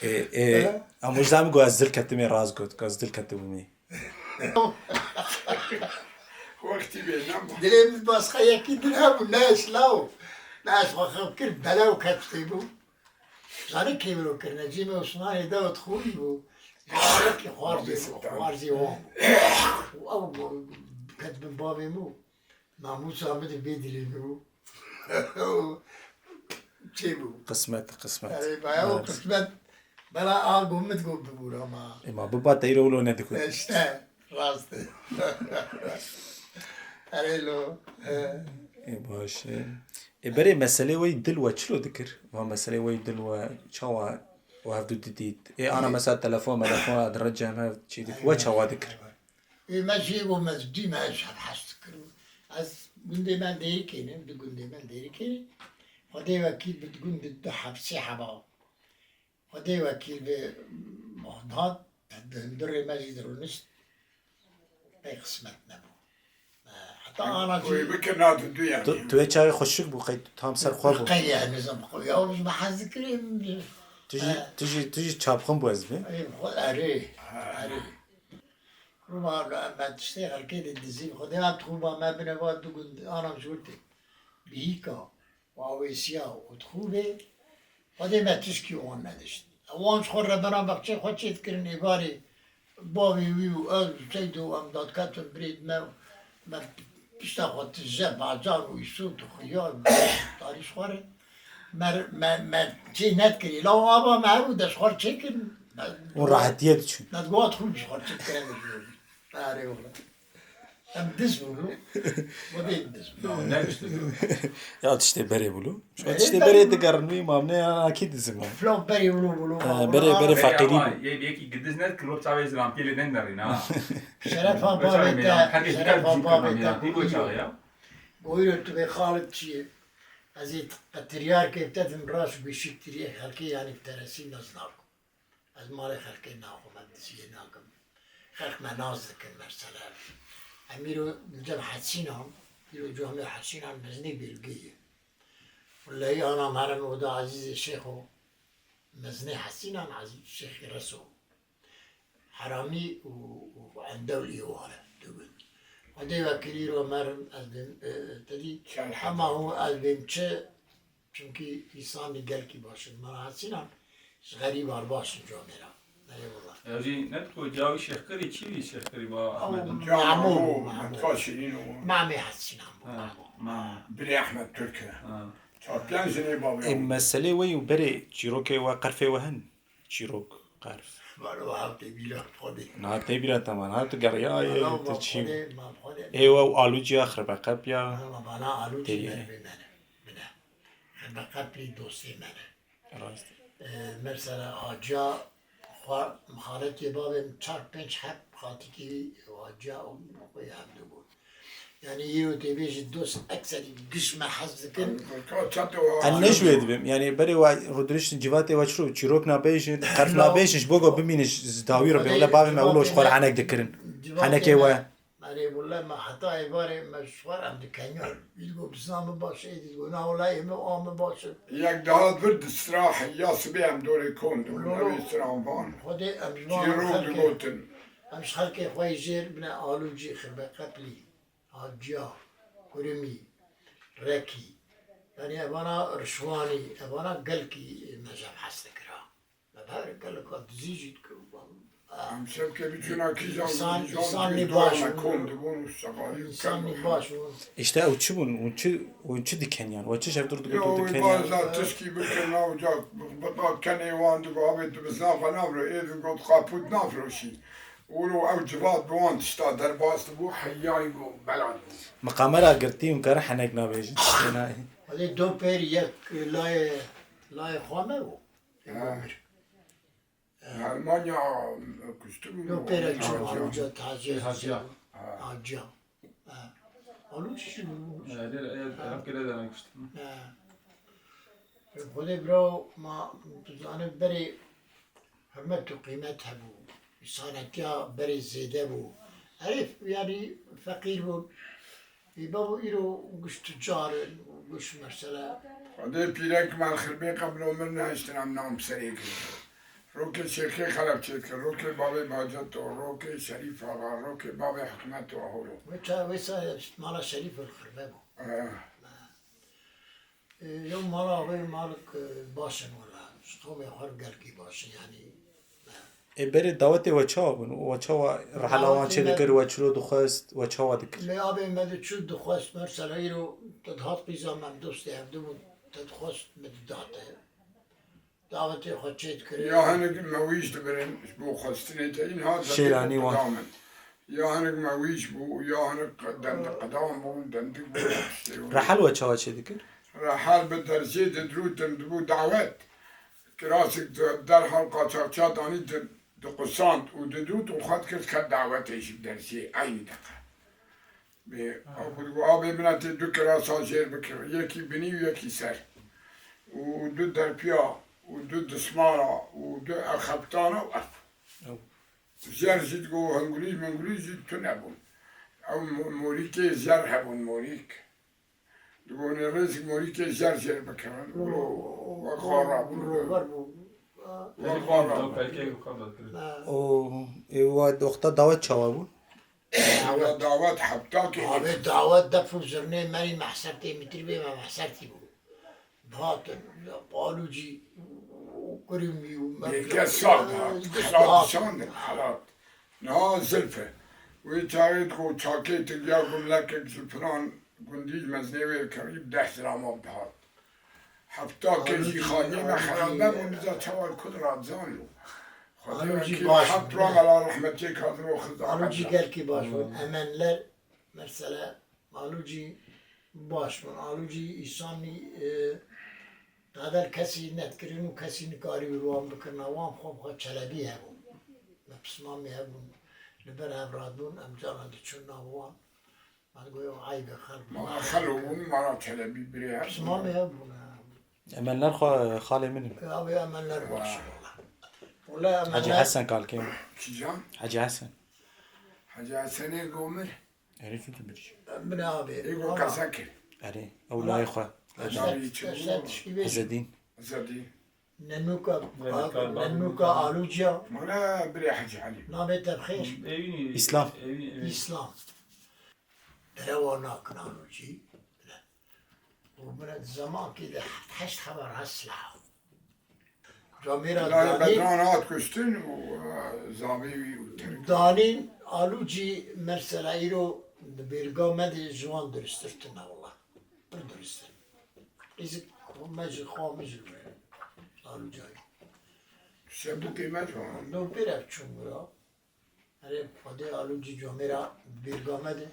Ê, ê, Ha? Ama ji min got ez dil ketimê rast got, ez dil ketibûmê. Wextî bê nema. Dilê min basxa yekî din hebû, ne eşlaw. Ne eş xwe xew kir, bela û ket tê bû. Zanî kê wilo kirine, cî me Osmanê de û dixwî bû. Zarokê xwarzê, Abi, xwarzê wan bû. Û ew bû, ket bin bavê min. Namûsa min de bê dilê min bû. Çê bû. Qismet, qismet. Erê, baya o Evet. Qismet. Bela a go min go bibûra ma. Ê, ma biba te îro wilo nedikut. E, işte, rast e. Erê lo. E. Ê, baş e. Ê, berê meselê wey dil we çilo dikir? Va meselê wey dil we çawa we hevdu didît? Ê, ana Ê. Mesela telefon, melefon, ad recem hev çî dik. We çawa dikir? Ê, me jê bo me dî me ez hev hez dikir. Ez gundê me Dêrikê ne, di gundê me Dêrikê ne. Xwedê wekîl bi di gund di du heb sê heba. Xwedê wekîl bi hat, di hundirê me jî dirûnişt. Pey qismet nebû. Heta ana jî Koyê bike na di du yani. Tu, tu ê çaxê xweşik bû, qey tam ser xwe bû. Qey yani nizam xwe. Ya, me hez dikirim. Tu jî, tu jî, tu jî çapxin bû ez bê. Ey, xwe, erê, erê. Rûma me tiştê xelkê de dizî, Xwedê em tixûba me bine va du gund, anam ji wir tê. Bihîka, û awêsiya û tixûbê, Xwedê me tişkî wan nedişt. Wan ji xwe rebena bexçê xwe çê dikirin êvarê bavê wî û ez û Seydo em dadketin birêd me, me pişta xwe tije, bacan û îsot û xiyar û tarî ji xwe re. Me, me, me çê nedikirî. La ava me hebû de ji xwe çêkin, Û rahetiyê diçûn. Nedgohat xwe ji xwe çi kerem ji. Erê wala. Em diz bûn. Xwedê diz bûn. Ne işte. Ya tiştê berê bûlo. Şu Berê tiştê berê berê bûlo. Digerin wî mam ne ya akî dizim. Flaw berê bûlo bûlo. Ha, bûlo. Berê, berê Berê feqîrî ama bû. Yê yekî gidiz ne kilo çavê ziran pêlê ne nerî na. Şerefa babê te, şerefa babê te. Goyro tu bê xalit çi ye? Ez ê qetiriyar kê te vim raş bişiktiriyê xelkê yani teresî naznav. Ez malê xelkê naxwim, ez diziyê nakim. Xelk me nas dikin, mesela. Em îro li cem Hesînan, îro camê Hesînan mezinê Bêlgê ye. Wellehî ana merim oda Ezîzê Şêxo, mezinê Hesînan Ezîz Şêxê Reso. Heramî û, û Endewl î ware dibin. Xwedê wekîlî îro merim ez bêm, e, e, tedî, hema hû ez bêm çi, çimkî însanî gelkî baş in. Mera Hesînan ji xerîban baş in camêra. Erê wela. Ew jî ne dixwe cawî Şêxkirî çi bî Şêxkirî ba Ew Ehmed? Mamo, Mamo, Mamo. Metka Şîrîn û Mamê Hesînan bû, Ha, Mamo. Mamo. Birê Ehmed Türk e. Ha. Çar pênc jinê bavê Ê, wan. Meselê we û berê çîrokê we qerfê we hin? Çîrok, qerf. Valo ha tê bîra xwedê. Na tê bîra te man, ha tu geriyayê, Valo tu ma çî? Xwedê, ma xwedê. Ê we û Alûciya, Xirbeqepiya. Valo bana Alûcî Tê. Mervê me ne. Bine. Xirbeqeplî dostê me ne. Rast. Ee, mesela Haciya xwe mixaletê bavê min çar pênc heb xatikî Haciya û xwe hevdû bûn. Yani îro tê bêjî dost ekserî giş me hez dikin. Em ne ji wê dibim? Yani berê we rûdiriştin civatê we çi ro? Çîrok nabêjin, qerf nabêjin, ji bo ku bimînin ji dawî re bê. Wele bavê me wilo ji xwe re henek dikirin. Henekê we. Erê wele me heta êvarê me ji xwe re em dikenyan. Îd got bizna min baş e, îd got na wele ê min a min baş e. Yek dihat vir di sira heya sibê em dorê kom dibûn, Lo, lo. Ew ê siran van. Xwedê em ji van Çîrok xelkê, digotin. Em ji xelkê xwe yê jêr bine Alûcî, Xirbeqeplî. Haciya, Kurimî, Rekî. Yanî evana Rişwanî, evana gelkî me ji hev hez dikira. Me ber geleka dizî jî dikir. Em şevke biçûna kîjan, Însan, kîjan însan kîjan nîbaş me bûn. Kom dibûn û şevalî Însan nîbaş bûn. Îşte ew çi bûn? Hûn çi, hûn çi diken yan? We çi şevdir digot Yo, û wî diken yan? Baza tişkî bikir navca, bika kenê wan digo, "Abê tu bizna xwe navro." Ê digot, "Qapût nafroşî." Wilo ew civat bi wan tişta derbas dibû, heyayî bû, bela dibû. Miqamera girtî hûn karin henek nabêjin. Tiştê nayê. Wele do pêr yek layê, layê xwe me bû. Ha. Li Almanya kuştibû. Do pêre çû Haciya. Haciya, tazî Haciya. Ha. Haciya. Ha. Alû çi bû? Ha, lê, lê, Ha. Ev kere de kuştibû. Ha. Xwedê birawo ma, tu zanî berê hurmet û qîmet hebû. Însanetiya berê zêde bû. Herî, yanî feqîr bûn. Ê bavo îro giş tucar in, giş mesela. Xwedê pîrek me li xirbê qeblo min nehiştin em nam serê kirin. Rokê Şêxê Xelef çêdikin, rokê bavê Baceto, rokê Şerîf Axa, rokê bavê Hikmet û Aholo. Wê ça-, wê sa mala Şerîf li xirbe bû. Eh. Ê, yo mala wê malik, e, baş in wela. Ji qewmê xwe re gelkî baş in, yanî, e. Ê, berê dawetê we çawa bûn? We çawa rihela wan çê dikir, we çilo dixwest, we çawa dikir? Dawetê me, me abê me diçû dixwest, mesela îro te dihat qîza me dostê hevdu bûn, te dixwest me didate. Dawetê xwe çê dikir. Ya hinek mewîş dibirin, ji bo xwestinê te, înha Şêranî wan. Qedam in. Ya hinek mewîş bû, ya hinek qe-, dendik qedam bûn, dendik bûn, tiştê wî. Rehel we çawa çê dikir? Rehel bi derzê didirûtin, dibû dawet. Kirasik di-, derhal qaçaxçiya danî di-, diqusand û didirût û xwe dikir diket dawetê jî bi derzê eynî deqe. Bê, ew ku digot, "Abê min e tê du kirasa jêr bikir, yekî binî û yekî ser. Û du derpiya, û du dismara, û du ew xebitana û ev." Ew. Jer jî digot, hingulî mingulî jî tune bûn. Ew mo-, morîkê jer hebûn, morîk. Digot, "Nê rêzî morîkê jer jêr bikirin." Û wek xwe rabûn. Û wer bû. Wek xwe rabûn. Û ê wa wexta dawet çawa bû? Dawet, dawet heptakê. Abi dawet def û zirnê merî mehsertê mitir bê me mehsertî bû. Dihatin, Alûcî û Kurimî û Bêlge sar dihat. Xelat dişandin, xelat. Niha zilf e. Wê çaxê digo çakê tirgiya gumlekek ji filan gundî ji mezinê wê dikevî bi deh dirama dihat. Hefta ke jî xaniyê me xerab nebûn, niza çawa li ku dirat zanî. Alûcî baş bûn. Hat ran ala rehmetê Kadir û Xizar Alûcî Hemza. Gelkî baş bûn. Hmm. Emenler, mesela, Alûcî baş bûn. Alûcî îsanî, e, tadel kesî nedikirîn û kesî nikarî wan bikirina. Wan xwe bi xwe Çelebî hebûn. Me pismamê hebûn. Li ber hev radibûn, em carna diçûn nav wan. Me digot, ew eyb e xelk. Mala Xelo bûn, mala Çelebî birê hebûn. Pismamê hebûn, ha. Emenler xwe xalê min in. Ya, wê Emenler baş in, wela. Wela Hecî Emenler Hesen kalkê min. Kîjan? Hecî Hesen. Hecî Hesenê Gomir. Erê, çi tu birî? Min abi. Ê go qeza kir. Erê, ew layê xwe. Navê çi bû? Ezedîn. Ezedîn. Nenûka, Nenûka, nenûka Alûciya. Mala birê Hecî Elî. Navê te bi xêr? Evînî. Îslam. Evînî, evînî. Îslam. Derewa nakin Alûcî. Û min di zemankî de heşt hebar hest silah. Camêra Layê danîn, Bedran hat kuştin û, e, zavê wî û Tirk. Danîn Alûcî mesela îro di bêrga me de ji wan duristir tune wela. Pir durist in. Qîzik xwe me ji xwe min ji we. Alûcayî. Şebûkê me ji wan. No pêrev çûn wira. Erê, Xwedê Alûcî camêra bêrga me de.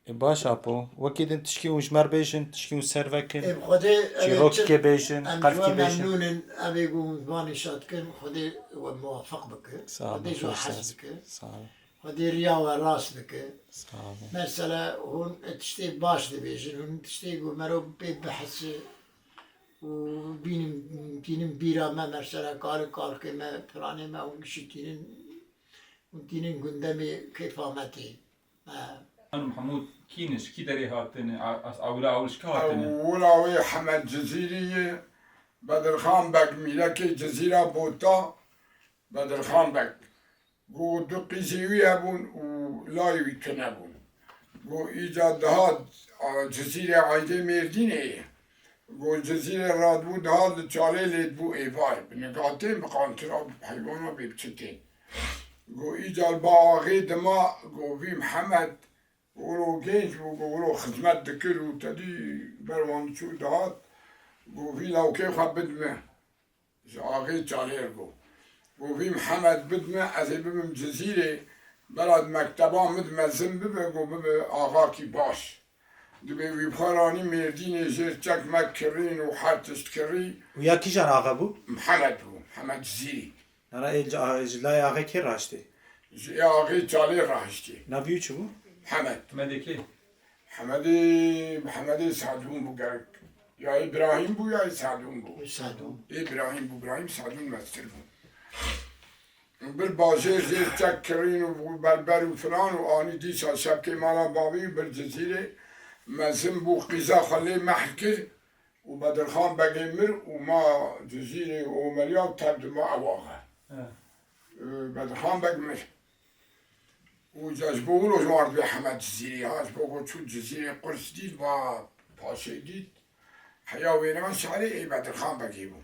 E, baş apo, wekî din tişkî hûn ji me re bêjin, tişkî hûn ser vekin. Ê, bi Xwedê, erê, çîrokê çi-, bêjin, em ji qelkî we bêjin. Memnûn in, evê ku hûn van îşa dikin, Xwedê we muwafeq bike. Sağ olun, Xwedê ji we hez bike. Sağ olun. Xwedê riya we rast bike. Sağ olun. Mesela hûn tiştê baş dibêjin, hûn tiştê ku mero pê bihise û bînin, tînin bîra me, mesela kal û kalkê me, planê me, hûn gişî tînin, hûn tînin gundemê kêfa me tê. Me. Hemûd kî ne, ji kî derê hatine, a-, as-, awila awil ji kî hatine? Ewila wê Hemed Cizîrî ye, Bedirxan Beg mîrekê Cizîra Bota, Bedirxan Beg. Go du qîzê wî hebûn û layê wî tune bûn. Go îca dihat, a, Cizîrê aydê Mêrdînê ye. Go Cizîrê radibû dihat li çalê lê dibû êvar. Bi nigatên, bi qantira, bi heywana, bê bi çi tên. Go îca li ba axê dima, go vî Mihemed, wilo genc bû, go wilo xizmet dikir û tedî ber wan diçû dihat. Go vî lawkê xwe bidime. Ji axê çalê re go. Go vî Mihemed bidime, ez ê bibim Cizîrê, bera di mekteba min de mezin bibe, go bibe axakî baş. Dibê wî bi xwe ranî Mêrdînê jêr çek mek kirîn û her tişt kirî. Û ya kîjan axa bû? Mihemed bû, Mihemed Cizîrî. Nana ê ji, ji layê axê kê rahiştê? Ji ê axê çalê rahiştê. Navê wî çi bû? Mihemed. Mehemedê kê? Hemedê, Hemedê Sadûn bû gerek. Ya Îbrahîm bû ya Sadûn bû. Sadûn. Îbrahîm bû, Îbrahîm Sadûn mestir bû. Bir bajêr jêr çek kirîn û berber û filan û anî dîsa şevkê mala bavî û bir Cizîrê mezin bû, qîza xwe lê mehl kir û Bedirxan Begê mir û ma Cizîrê û Omeriya û tev dima ew axe. He. Bedirxan Beg mir. Û ca ji bo wilo ji wan re dibê Hemed Cizîrî, ha, ji bo ku çû Cizîrê qurs dît, va paşê dît, heya wêran şerê ê Bedirxan Begê bû.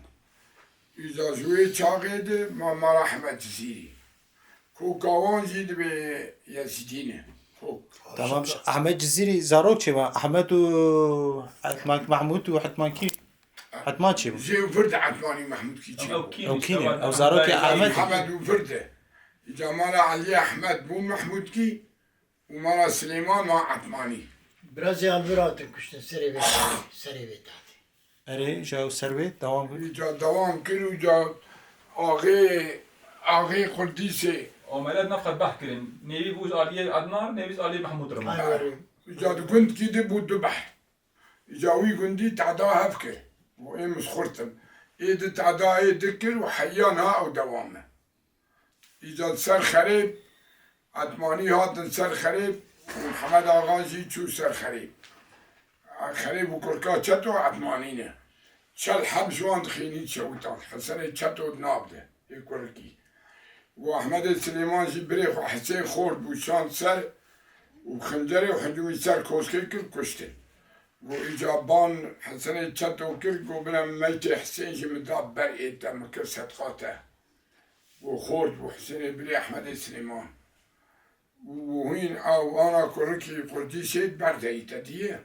Îca ji wê çaxê de ma mala Hemed Cizîrî. Koka wan jî dibê Yezîdî ne. Kok. Tamam, Ahmet Cizîrî zarok çê ma? Ahmet û Hetman, Mahmûd û Hetman kî? Hetman çê bû? Jê û vir de Hetmanî Mehmûdkî çê bû. Ew kî ne? Ew zarokê Ahmet. Hemed û vir de. Îca mala Elî Ehmed bû Mehmûdkî û mala Silêman ma Etmanî. Birazê Elvir hatin kuştin serê vê tahtê, serê vê tahtê. Erê, îca ew ser wê dewam kir. Îca dewam kir û îca axê, axê Qurdîsê. Omelet ne qet behs kirin. Nêvî bû ji aliyê Ednan, nêvî ji aliyê Mehmûd re. Ay, erê. Îca di gundkî di bû du behr. Îca wî gundî tehda hev kir. Û ê min xurt in. Ê di tehda ê di kir û heya niha ew dewam e. Îca di ser xerêb, Etmanî hatin ser xerêb û Mihemed Axa jî çû ser xerêb. Xerêb û kurka çeto Etmanî ne. Çel heb ji wan dixînî çewitan. Hesenê çeto di nav de. Ê kurikî. Û Ehmedê Silêman jî birê xwe Hisên Xort bû şand ser û xincerê û hicûmî ser koskê kir, kuştin. Got, îca ban Hesenê çeto kir, got, bine meytê Hisên jî min da ber ê te, min kir sedqa te. Got, Xort bû Hisênê birê Ehmedê Silêman. Û hîn ew ana kurikî Qurdîsê berdeyî te diye.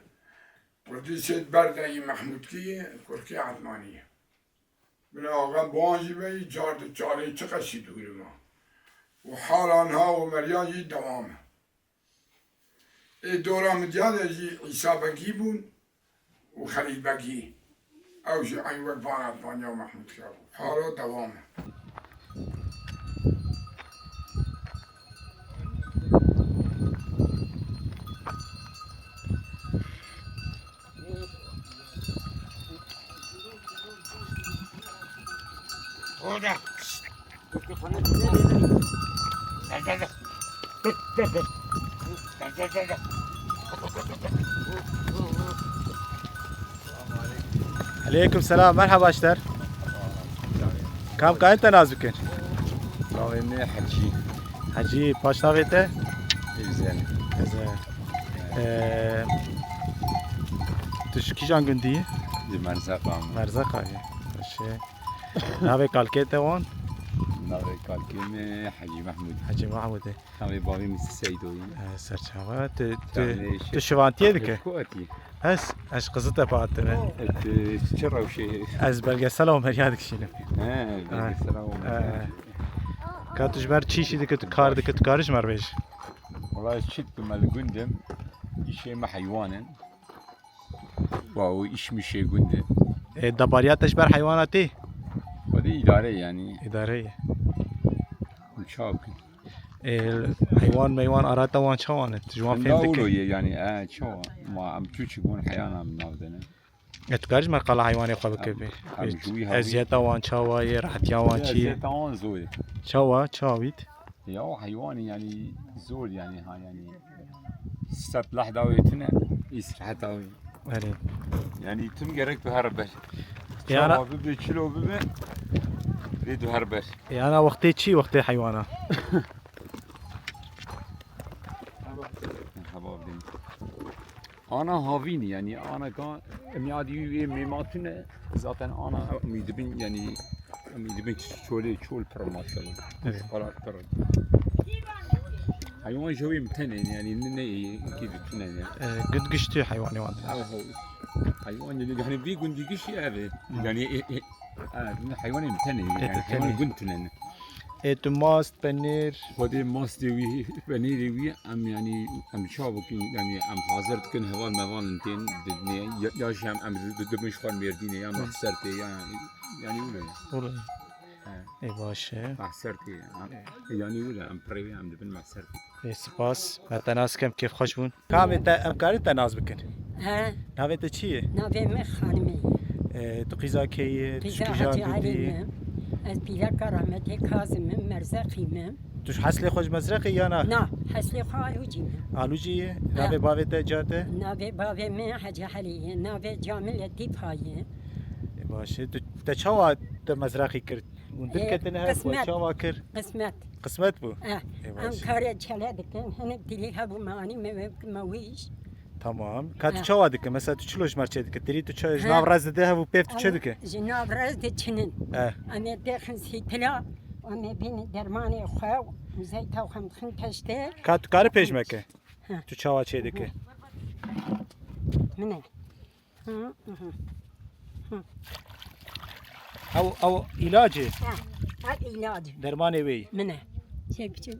Qurdîsê berdeyî Mehmûdkî ye, kurikê Etmanî ye. Bila axa bi wan jî beyî, car di çalê çi qesî dûr e ma. û hala niha Omeriyan jî dewam e. Ê dora Midyanê jî Îsa Begî bûn û Xelîl Begî. Ew jî eyn wek van Etmaniya Mehmûd Xeya bû. Hala dewam e. Aleykum selam, merhaba işler. Kam kain te naz bikin? Navê me Hecî. Hecî, paş navê te? Ezel. Ezel. Ee, tu ji kîjan gundî yî? Di Merzeqa me. Merzeqa yî. Baş e. Navê kalkê te wan? Navê kalkê me Hecî Mehmûd. Hecî Mehmûd e. Navê bavê min Seydo ye. Ee, serçava. Tu, tu, Yanlış. Tu şivantiyê dike? Hevko etî. Ez, ez Qiziltepe hatime. E, tu çi rewşê? Ez belgesela Omeriya dikişînim. He, belgesela Omeriya. He. Ka tu ji ber çi işî dike, tu kar dike, tu karî ji me re bêjî? Wala ez çi dikim, ez li gund im. Îşê me heywan in. Wa û îş mişê gund e. E, debariya te ji ber heywana tê? Xwedê îdare yanî. Îdare ye. Hûn çawa bikin? E, heywan meywan arata wan çawa ne? Tu ji wan fêm dikî? Ye yanî, e, çawa? Ma em çû çi bûn heyana min nav dene. E, tu karî ji me qala heywanê xwe bike bê. Em, em ji wî hewî. Eziyeta wan çawa ye, rahetiya wan çi ye? Eziyeta wan zor e. Çawa, çawa wît? Ya o heywanê yanî zor yanî ha yanî. Sed leh dawê tune, îsraheta wî. Erê. Yanî tim gerek tu here ber. Yana Çawa bibe, çilo bibe, lê tu here ber. Yana wextê çi, wextê heywana? Heba bidin. Ana havînî, yanî ana ka em yadî wî mêmatine, zaten ana em dibin, yanî em dibin çolê, çol pir maşallah. Evet. Para pir. Heywan jewê mi tenê, yanî ne, ne, ki tune ne. E, gund giştî heywanê wan. Ew, ew. Heywan yanî, hani vî gundî gişî ev e. Hı. Yanî, e, e, e, heywanê mi tenê, e, yanî heywan tenê. Gund tune ne. E, tu mast, penîr? Xwedê mastê wî, penîrê wî em, yanî, em çawa bikin, yanî, em hazir dikin, heval meval in tên, di, ne, ya, ya jî em, em di, di, dibin ji xwe Mêrdînê, ya Mexser tê, ya, yanî wilo ye. Wilo ye. He. Ê, baş e. Mexser tê, em, yanî wilo, em pirê wî, em dibin Mexser tê. Ê, spas. Me te nas kem, kêfxweş bûn. Kamê te, em karin te nas bikin? He. Navê te çi ye? Navê min Xanimê ye. E, tu qîza kê yî? Tu ji Qîza kîjan Hacî gundî Elî yî? Me. Ez pîreka rahmetê Kazim im, Merzexî me. Tu ji heslê xwe ji Mezrexê ya na? Na, heslê xwe Alûcî me. Alûcî yî? Ha. Navê bavê te, ca te? Navê bavê min Hecî Elî ye. Navê ca min Letîfa ye. E, baş e. Tu, te çawa te Mezrexî kir? Hûn E, dirketine hev, we qismet. Çawa kir? Qismet. Qismet bû? Eh, Ê, em baş. Karê çele dikin, hinek dilî hebû me anî me, me wîş. Tamam. Ka tu Eh. Çawa dike? Mesela tu çilo ji me re çê dike? Tirî tu çawa, ji He. Nav rez dide hev û pêv tu çê Em dike? Ji nav rez diçinin. Eh. Em ê têxin sîtila, em ê bînin dermanê xwe, û zeyta xwe em dixin teştê. Ka tu kari pêj me ke? He. Tu çawa çê dike? Min e. Hı, hı, hı. Ew, ew îlacê? Ha, ev îlacê. Dermanê wê yî. Min e. Çek, çek.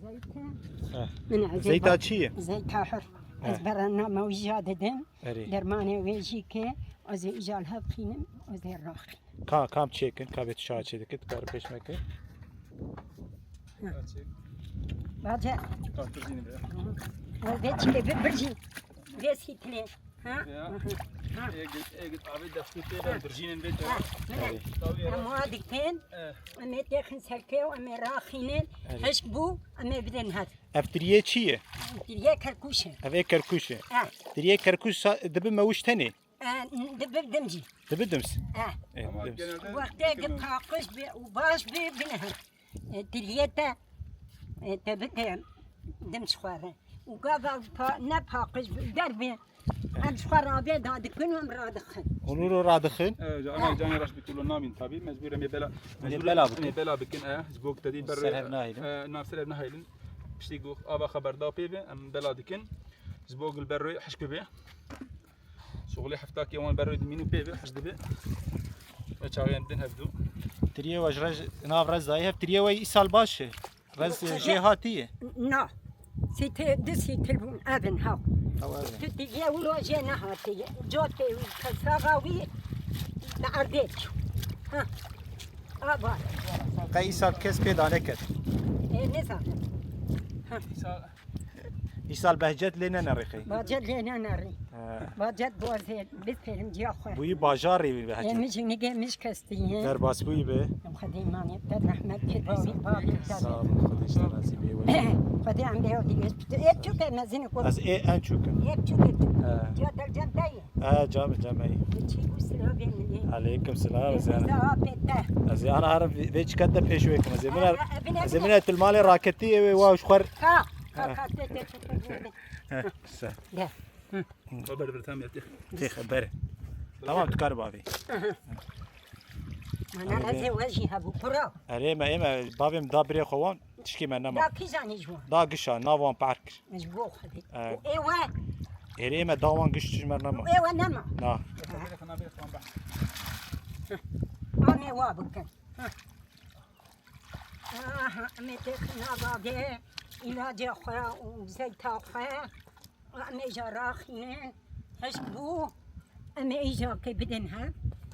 Zeytin. Ha. Min e, Zeyta çi ye? Zeyta hur. Ha. Ez berana me wî jî didim. Erê. Dermanê wê jî ke, ez ê îcal hev xînim, ez ê raxînim. Ka, kam çêkin, ka bê tu çawa çê dikit, kar pêş me kir. Bace. Ka tu zînî be. Hı. Vê çike bir, bir jî. Vê sîtine. Ha? Ya. Hı hı. Ha. Ê git, ê git avê destê pê ben birjînin bê. Ha. Tabii ya. Em wa dikin. Eh. Em ê têxin serkê û em ê raxînin. Evet. Hişk bû, em ê bidin hev. Ev tiriyê çi ye? Tiriyê kerkûş e. Ev ê kerkûş e. Ha. Tiriyê kerkûş sa-, dibi mewûş tenê. E, dibi dimcî. Dibi dims? E. E, dims. Wextê ki paqij bi û baş bi, bine. E, diliyê te, e, te bike dim ji xwe re. Û gava pa-, ne paqij bi, derbe. Em ji xwe rabê dadikin û em radixin. Onur radixin? E, ca-, ama canê reş bi tu lo nabîn tabî. Mecbûr em ê bela, mecbûr bela bikin. Em ê bela bikin, e, ji bo te dî ber, ser hev nahêlin. E, nav ser hev nahêlin. Piştî ku ava xeber da pê ve, em bela dikin. Ji bo gil ber rê hişk bibe. Şoxlê heftakê wan ber wê dimîn û pê ve hej dibe. Ve çaxê em din hevdu. Tiriyê we ji rez, nav rez dayê hev, tiriyê we îsal baş e. Rez jê hatiye. Na. Sîte, du sîtil bûn, ev in, ha. Ew ev in. Tu tiriyê wilo jê nehatiye. Cotê wî, kesava wî, bi erdê çû. Ha. Ava. Qey îsal kes pê daneket. Ê, nizanim. Ha. Îsal Behcet lê nenerê qey. Bahçet lê nenerê. He. Bahçet bu ez ê bifêrim ciya xwe. Bûyî bajarê wî Behcet. Ê, min jî nigê min ji kes tî ye. Derbas bûyî be. Em Xwedê îmanê te rehmet kir, bawî bak kir te. Sağ ol, Xwedê ji te razî be. Xwedê em bê dî. Ê çûke mezin ko. Ez ê en çûke. Ê çûke. He. Ciya dercen te ye. E, cam, cam ey. Çî bû silavê min ê. Aleykum selam, Ê, Zehra. Silav apê te. Ez ê ana herim vê, vê çiket de pêş wê kim. Ez ê min E, e, bine, ez ê bine. Min e tu li malê raketî ê wê wa ji xwe r-, Ka, ka, ka, te, te, te, te, te. Heh, se. De. Hı. Haber ver, tamam, yeter. Tê xeber. Tamam, tu kar bavê. Hı hı. Mana ez ê we jî hebû, kuro. Erê me, ê me, bavê min da birê xwe wan, tişkê me nema. Da kî zanî ji wan? Da gişa, nav wan par kir. Ji bo Xwedê. E. Û ê we? Erê me da wan giş ji me nema. Û ê we nema? Na. Anê wa bikin. Aha, em ê têxin nav avê, îlacê xwe û zeyta xwe, em ê îja raxînin, hişk bû, em ê îja kê bidin hev,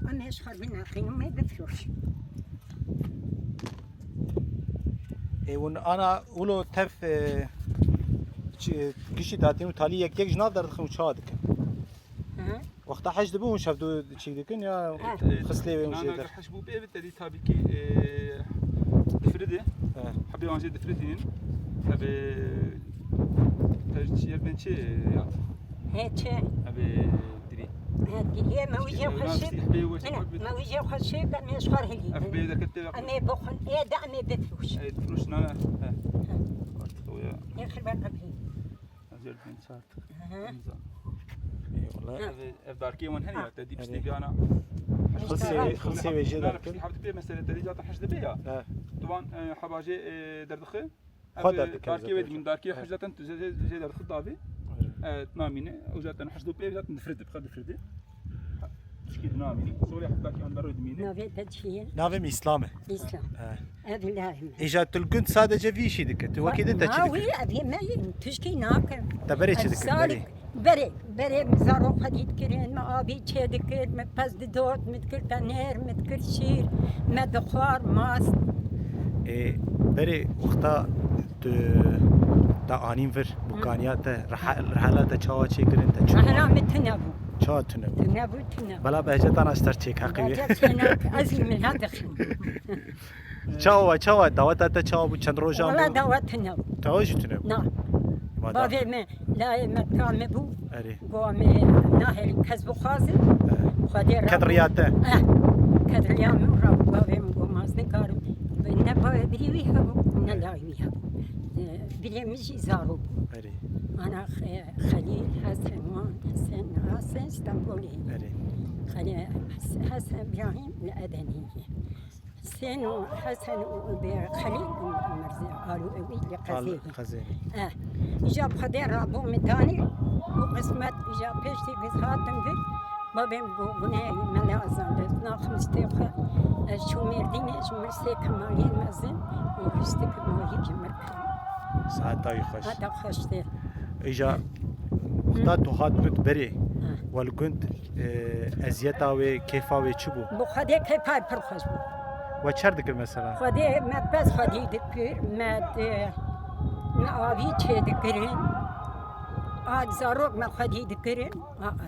em ê ji xwe binexînin, em ê bifroşin. Ê, hûn ana wilo tev, e, çi, gişî datîn û talî yek yek ji nav derdixin û çawa dikin? Hı. Wexta hej dibû hûn şevdû çîk dikin ya He. Xislê wê hûn Nana jê der? Hej bû pê, te dî tabî kî, e, difridê. He. Hebê wan jê difridînin. Hebê te ji çi yer bên çi yat? He, çi? Hebê dirî. He, dirî, me wî jê xweşik. Hebê we çi Mine, xweşik? Me wî jê xweşik, em ê ji xwe hilînin. Hebê deket tê Em ê bixwin, ê de em ê bifroşin. Ê, firoş nana. He. He. Artık o ya. Ê xilber qebî. Ez ê bin çar. Hı hı. Em zan. Eyvallah. Ev, ev darkê wan hene ya, te dî piştî biyana. Xilsê, xilsê wê jê derkir. Piştî heft pê mesele te dî zaten hej dibe ya. He. Tu wan, e, hebajê, e, derdixi. Xwe derdikir. Darkê wê dimîn, darkê hej zaten tu jê, jê, jê derdixi davê. Evet. E, namîne, o zaten hej do pê zaten difridi, bi xwe difridi. Tişkî dinamîne. Sorê heta ki an berro dimîne. Navê te çi ye? Navê min Îslam e. Îslam. He. Ev lay min. Îja tu li gund sadece vî işî dike. Tu wekî din te çi dikir? Wî, ev yê me ye, tişkî nakim. Te berê çi dikir, berê? Berê, berê min zarok xwedî dikirin, min avî çê dikir, min pez didot, min dikir tenêr, min dikir şîr, me dixwar, mast. Ê, berê wexta tu te anîn vir, bûkaniya te, rehe-, rehela te çawa çêkirin, te çi Rehela min tune bû. Çawa tune bû? Tune bû, tune bû. Bela behcetana ji te çêk heqî wê. Behcet çênak, ez min hedixim. Çawa, çawa? Daweta te çawa bû? Çend rojan bû? Wala dawet tune bû. Tawa jî tune bû? Na. Bavê me, layê me ka me bû. Erê. Go me nahêlî kes bixwaze. Erê. Xwedê ra. Kedriya te? Eh. Kedriya min ra bû. Bavê min go maz nikarim. Ne bavê birî wî hebû, ne layê wî hebû. Eh, birê min jî zarok bû. Erê. Ana Xe-, Xelîl, Hesen, wan, Hesen, Hesen Stenbolê. Erê. Xelîl, Hes-, Hesen Îbrahîm li Edenê ye. Husên û Hesen û, û bê Xelîl û Mirzê Alo ewî li Qezê. Qezê. Eh. Îja bi Xwedê rabû min danî û qismet îja pêştî biz hatim vir. Babê min got, guneyê me lê azande. Naxim stê xwe. Ez çû Mêrdînê ji Mirsê Kemaliyê mezin û ristik mayî ji mir kirin. Saeta wî xweş. Heta xweş tê. Îja wexta tu hat gund berê, Ha. we li gund, e, eziyeta wê, kêfa wê çi bû? Bi Xwedê kêfa wê pir xweş bû. We çer dikir mesela? Xwedê me pez xwedî dikir, me, e, me avî çê dikirin. A zarok me xwedî dikirin. A, a.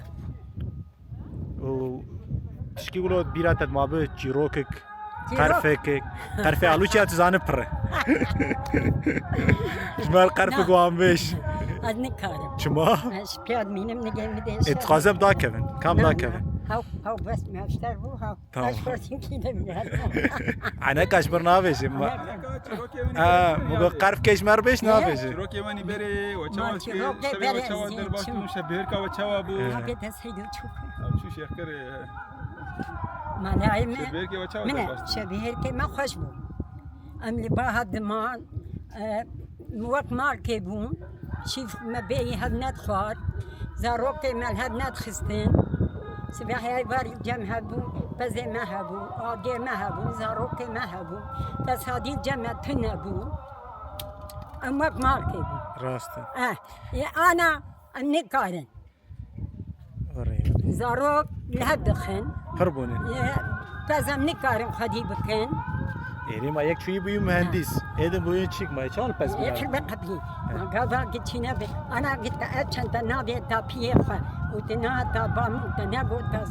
Û tişkî wilo bîra te dimabe çîrokek, Çîrok? Qerfekek. Qerfê alûçiya tu zanî pir e. Ji me qerfek wan bêj. Ez nikarim. Çima? Ez piya dimînim, nigê min dê. Ê, dixwazim dakevin. Kam dakevin? Haw, haw bes me efşter bû, haw. Tamam. Ez xortînkî de bû. Eneka ji mir nabêjim. Eneka. Ha, min got qerfkê ji me re bêj nabêje. Çîrokê wenî berê, we çawa çîrokê şevê berê we çawa ez derbas çûn, şevbêrka we çawa bû? Rabê dest heydo çûk. Ew çû şêxkirê. Manayê me. Şevbêrkê we çawa derbas çûn? Şevbêrkê me xweş bû. Em li ba hev diman, e, wek malkê bûn. Şîv me bêyî hev nedixwar. Zarokê me li hev nedixistin. Sibehê eyvar cem hev bûn. Pezê me hebû, agê me hebû, zarokê me hebû. Fesadî cem me tune bû. Em wek malkê bûn. Rast e. Eh, ê ana em nikarin. Zarok li hev dixin. Pir bûne. Ê, pez em nikarin xwedî bikin. Êrê ma yek çûyî bûyî mühendîs. Êdin bûyî çîk ma çal pez bû. Yek bi qepî. Ma gava giçîne bi. Ana git ev çente navê ta piyê xwe. Û te na ta bam û te ne got ta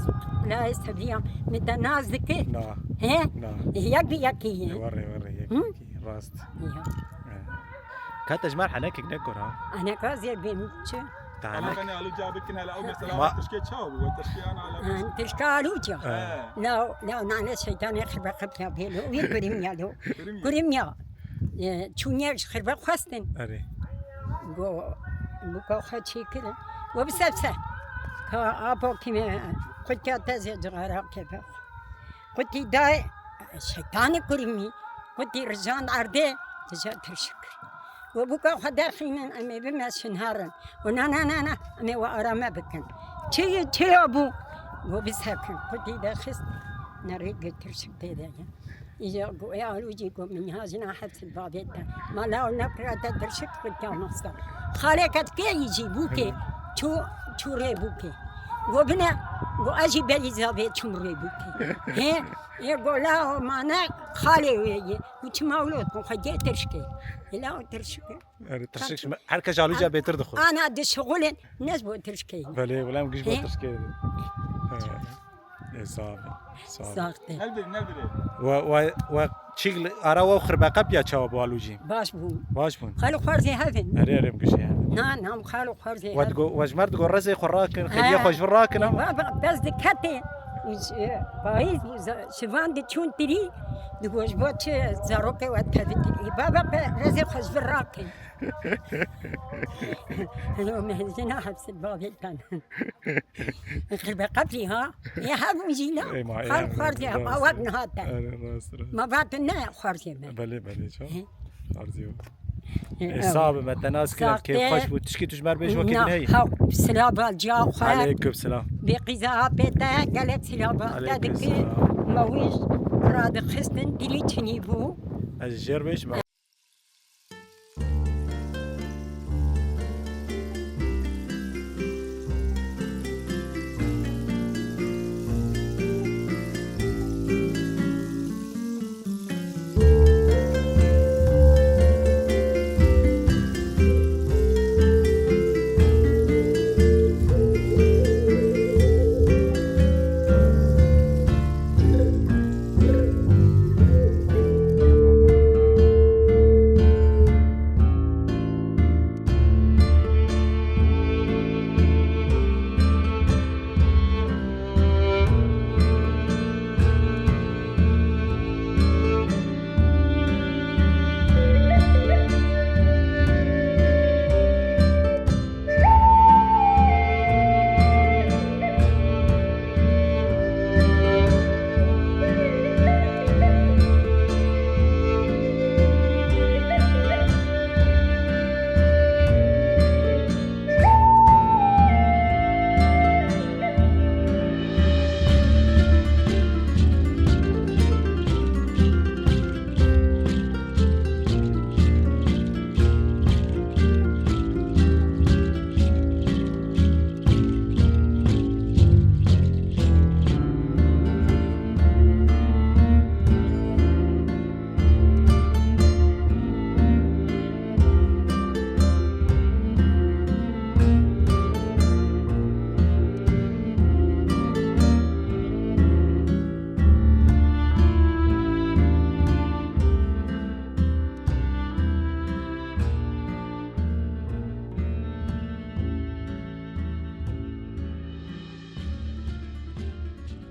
layê seviya. Min te naz dikir. Na. He? Na. Yek bi yekî ye. Warê warê yek Hı? Yekî. Rast. Ya. Ka te ji me re henekek nekor ha? Heneka zê bêm çi? Te Ama henek- beni aluca bikin hele o mesela Ma- tişkê çawa bu? Tişkê ana ala. Tişka aluca. He. Law, law nane şeytanê xirbe qepya bêlo. Wî kurim ya lo. Kurim ya. Kurim ya. E, çûniye ji xirbe xwestin. Erê. Go, bu ka xwe çêkirin. Go bi sev se. Ka apo kime, xutya te zê cigara keve. Qutî dayê, şeytanê kurimî, qutî rijand erdê, dija tirşik kir. We bûka xwe derxînin, em ê bime şinherin. We na, na, na, na, em ê we arame bikin. Çi ye, çi ya bû? We bisekin. Qutî derxist, nerê gi tirşik tê de ye. Îja go ê alû jî go min ha jina hepsil bavê te. Mala ew nekira te tirşik qutya masta. Xalê ke kê yî jî bûkê. Çû, çû rê bûkê. Go bine, go ez jî belî zavê çûm rê bûkê. Hê, ê go la o mane xalê wê ye. Û çima wilo xwe gê tirşkê. Ê la o tirşkê. Erê, tirşik şimdi herkes alûca bêtir dixwe. Ana dişixulin, nez bo tirşkê. Belê, wila em giş bo tirşkê. He. Ê, sağ ol. Sağ ol. Saxte. Nedir, nedir? Wa, wa, wa çîk li ara wa xirbeqep ya çawa bu alûcî? Baş bûn. Baş bûn. Xalo xwarzê hevin. Erê, erê, em gişê hevin. Na, nam xalo xwarzê hevin. Wa digo, wa ji mer digo rezê xwe rakin, xêliya xwe ji vir rakin ama. Wa, wa, bes diketê. Payîz bû, şivan diçûn tirî, digo ji bo çi zarokê we tevî tirî. Baba pe rezê xwe ji vir rakin. Lo mehzina hepsil bavê tan. Xirbe qeplî ha. Ê hebûn jî na. Ê ma, ê, xal xwarzê ha, rast, ma wek niha te. Erê, rast, rast. Ma vat ne xwarzê me. Belê, belê, ça. He. Xwarzê o. He, ê, ew. Sağ be, me te nas kirin, kêf xweş bû. Tişkî tu ji me re bêj, wekî din heyî. Ha, silav al ciya xwe. Aleykum selam. Bê qîza apê te, gelek silav al te dikir. Aleykum selam. Me wî radixistin, dilî çinî bû. Ez jêr bêjim.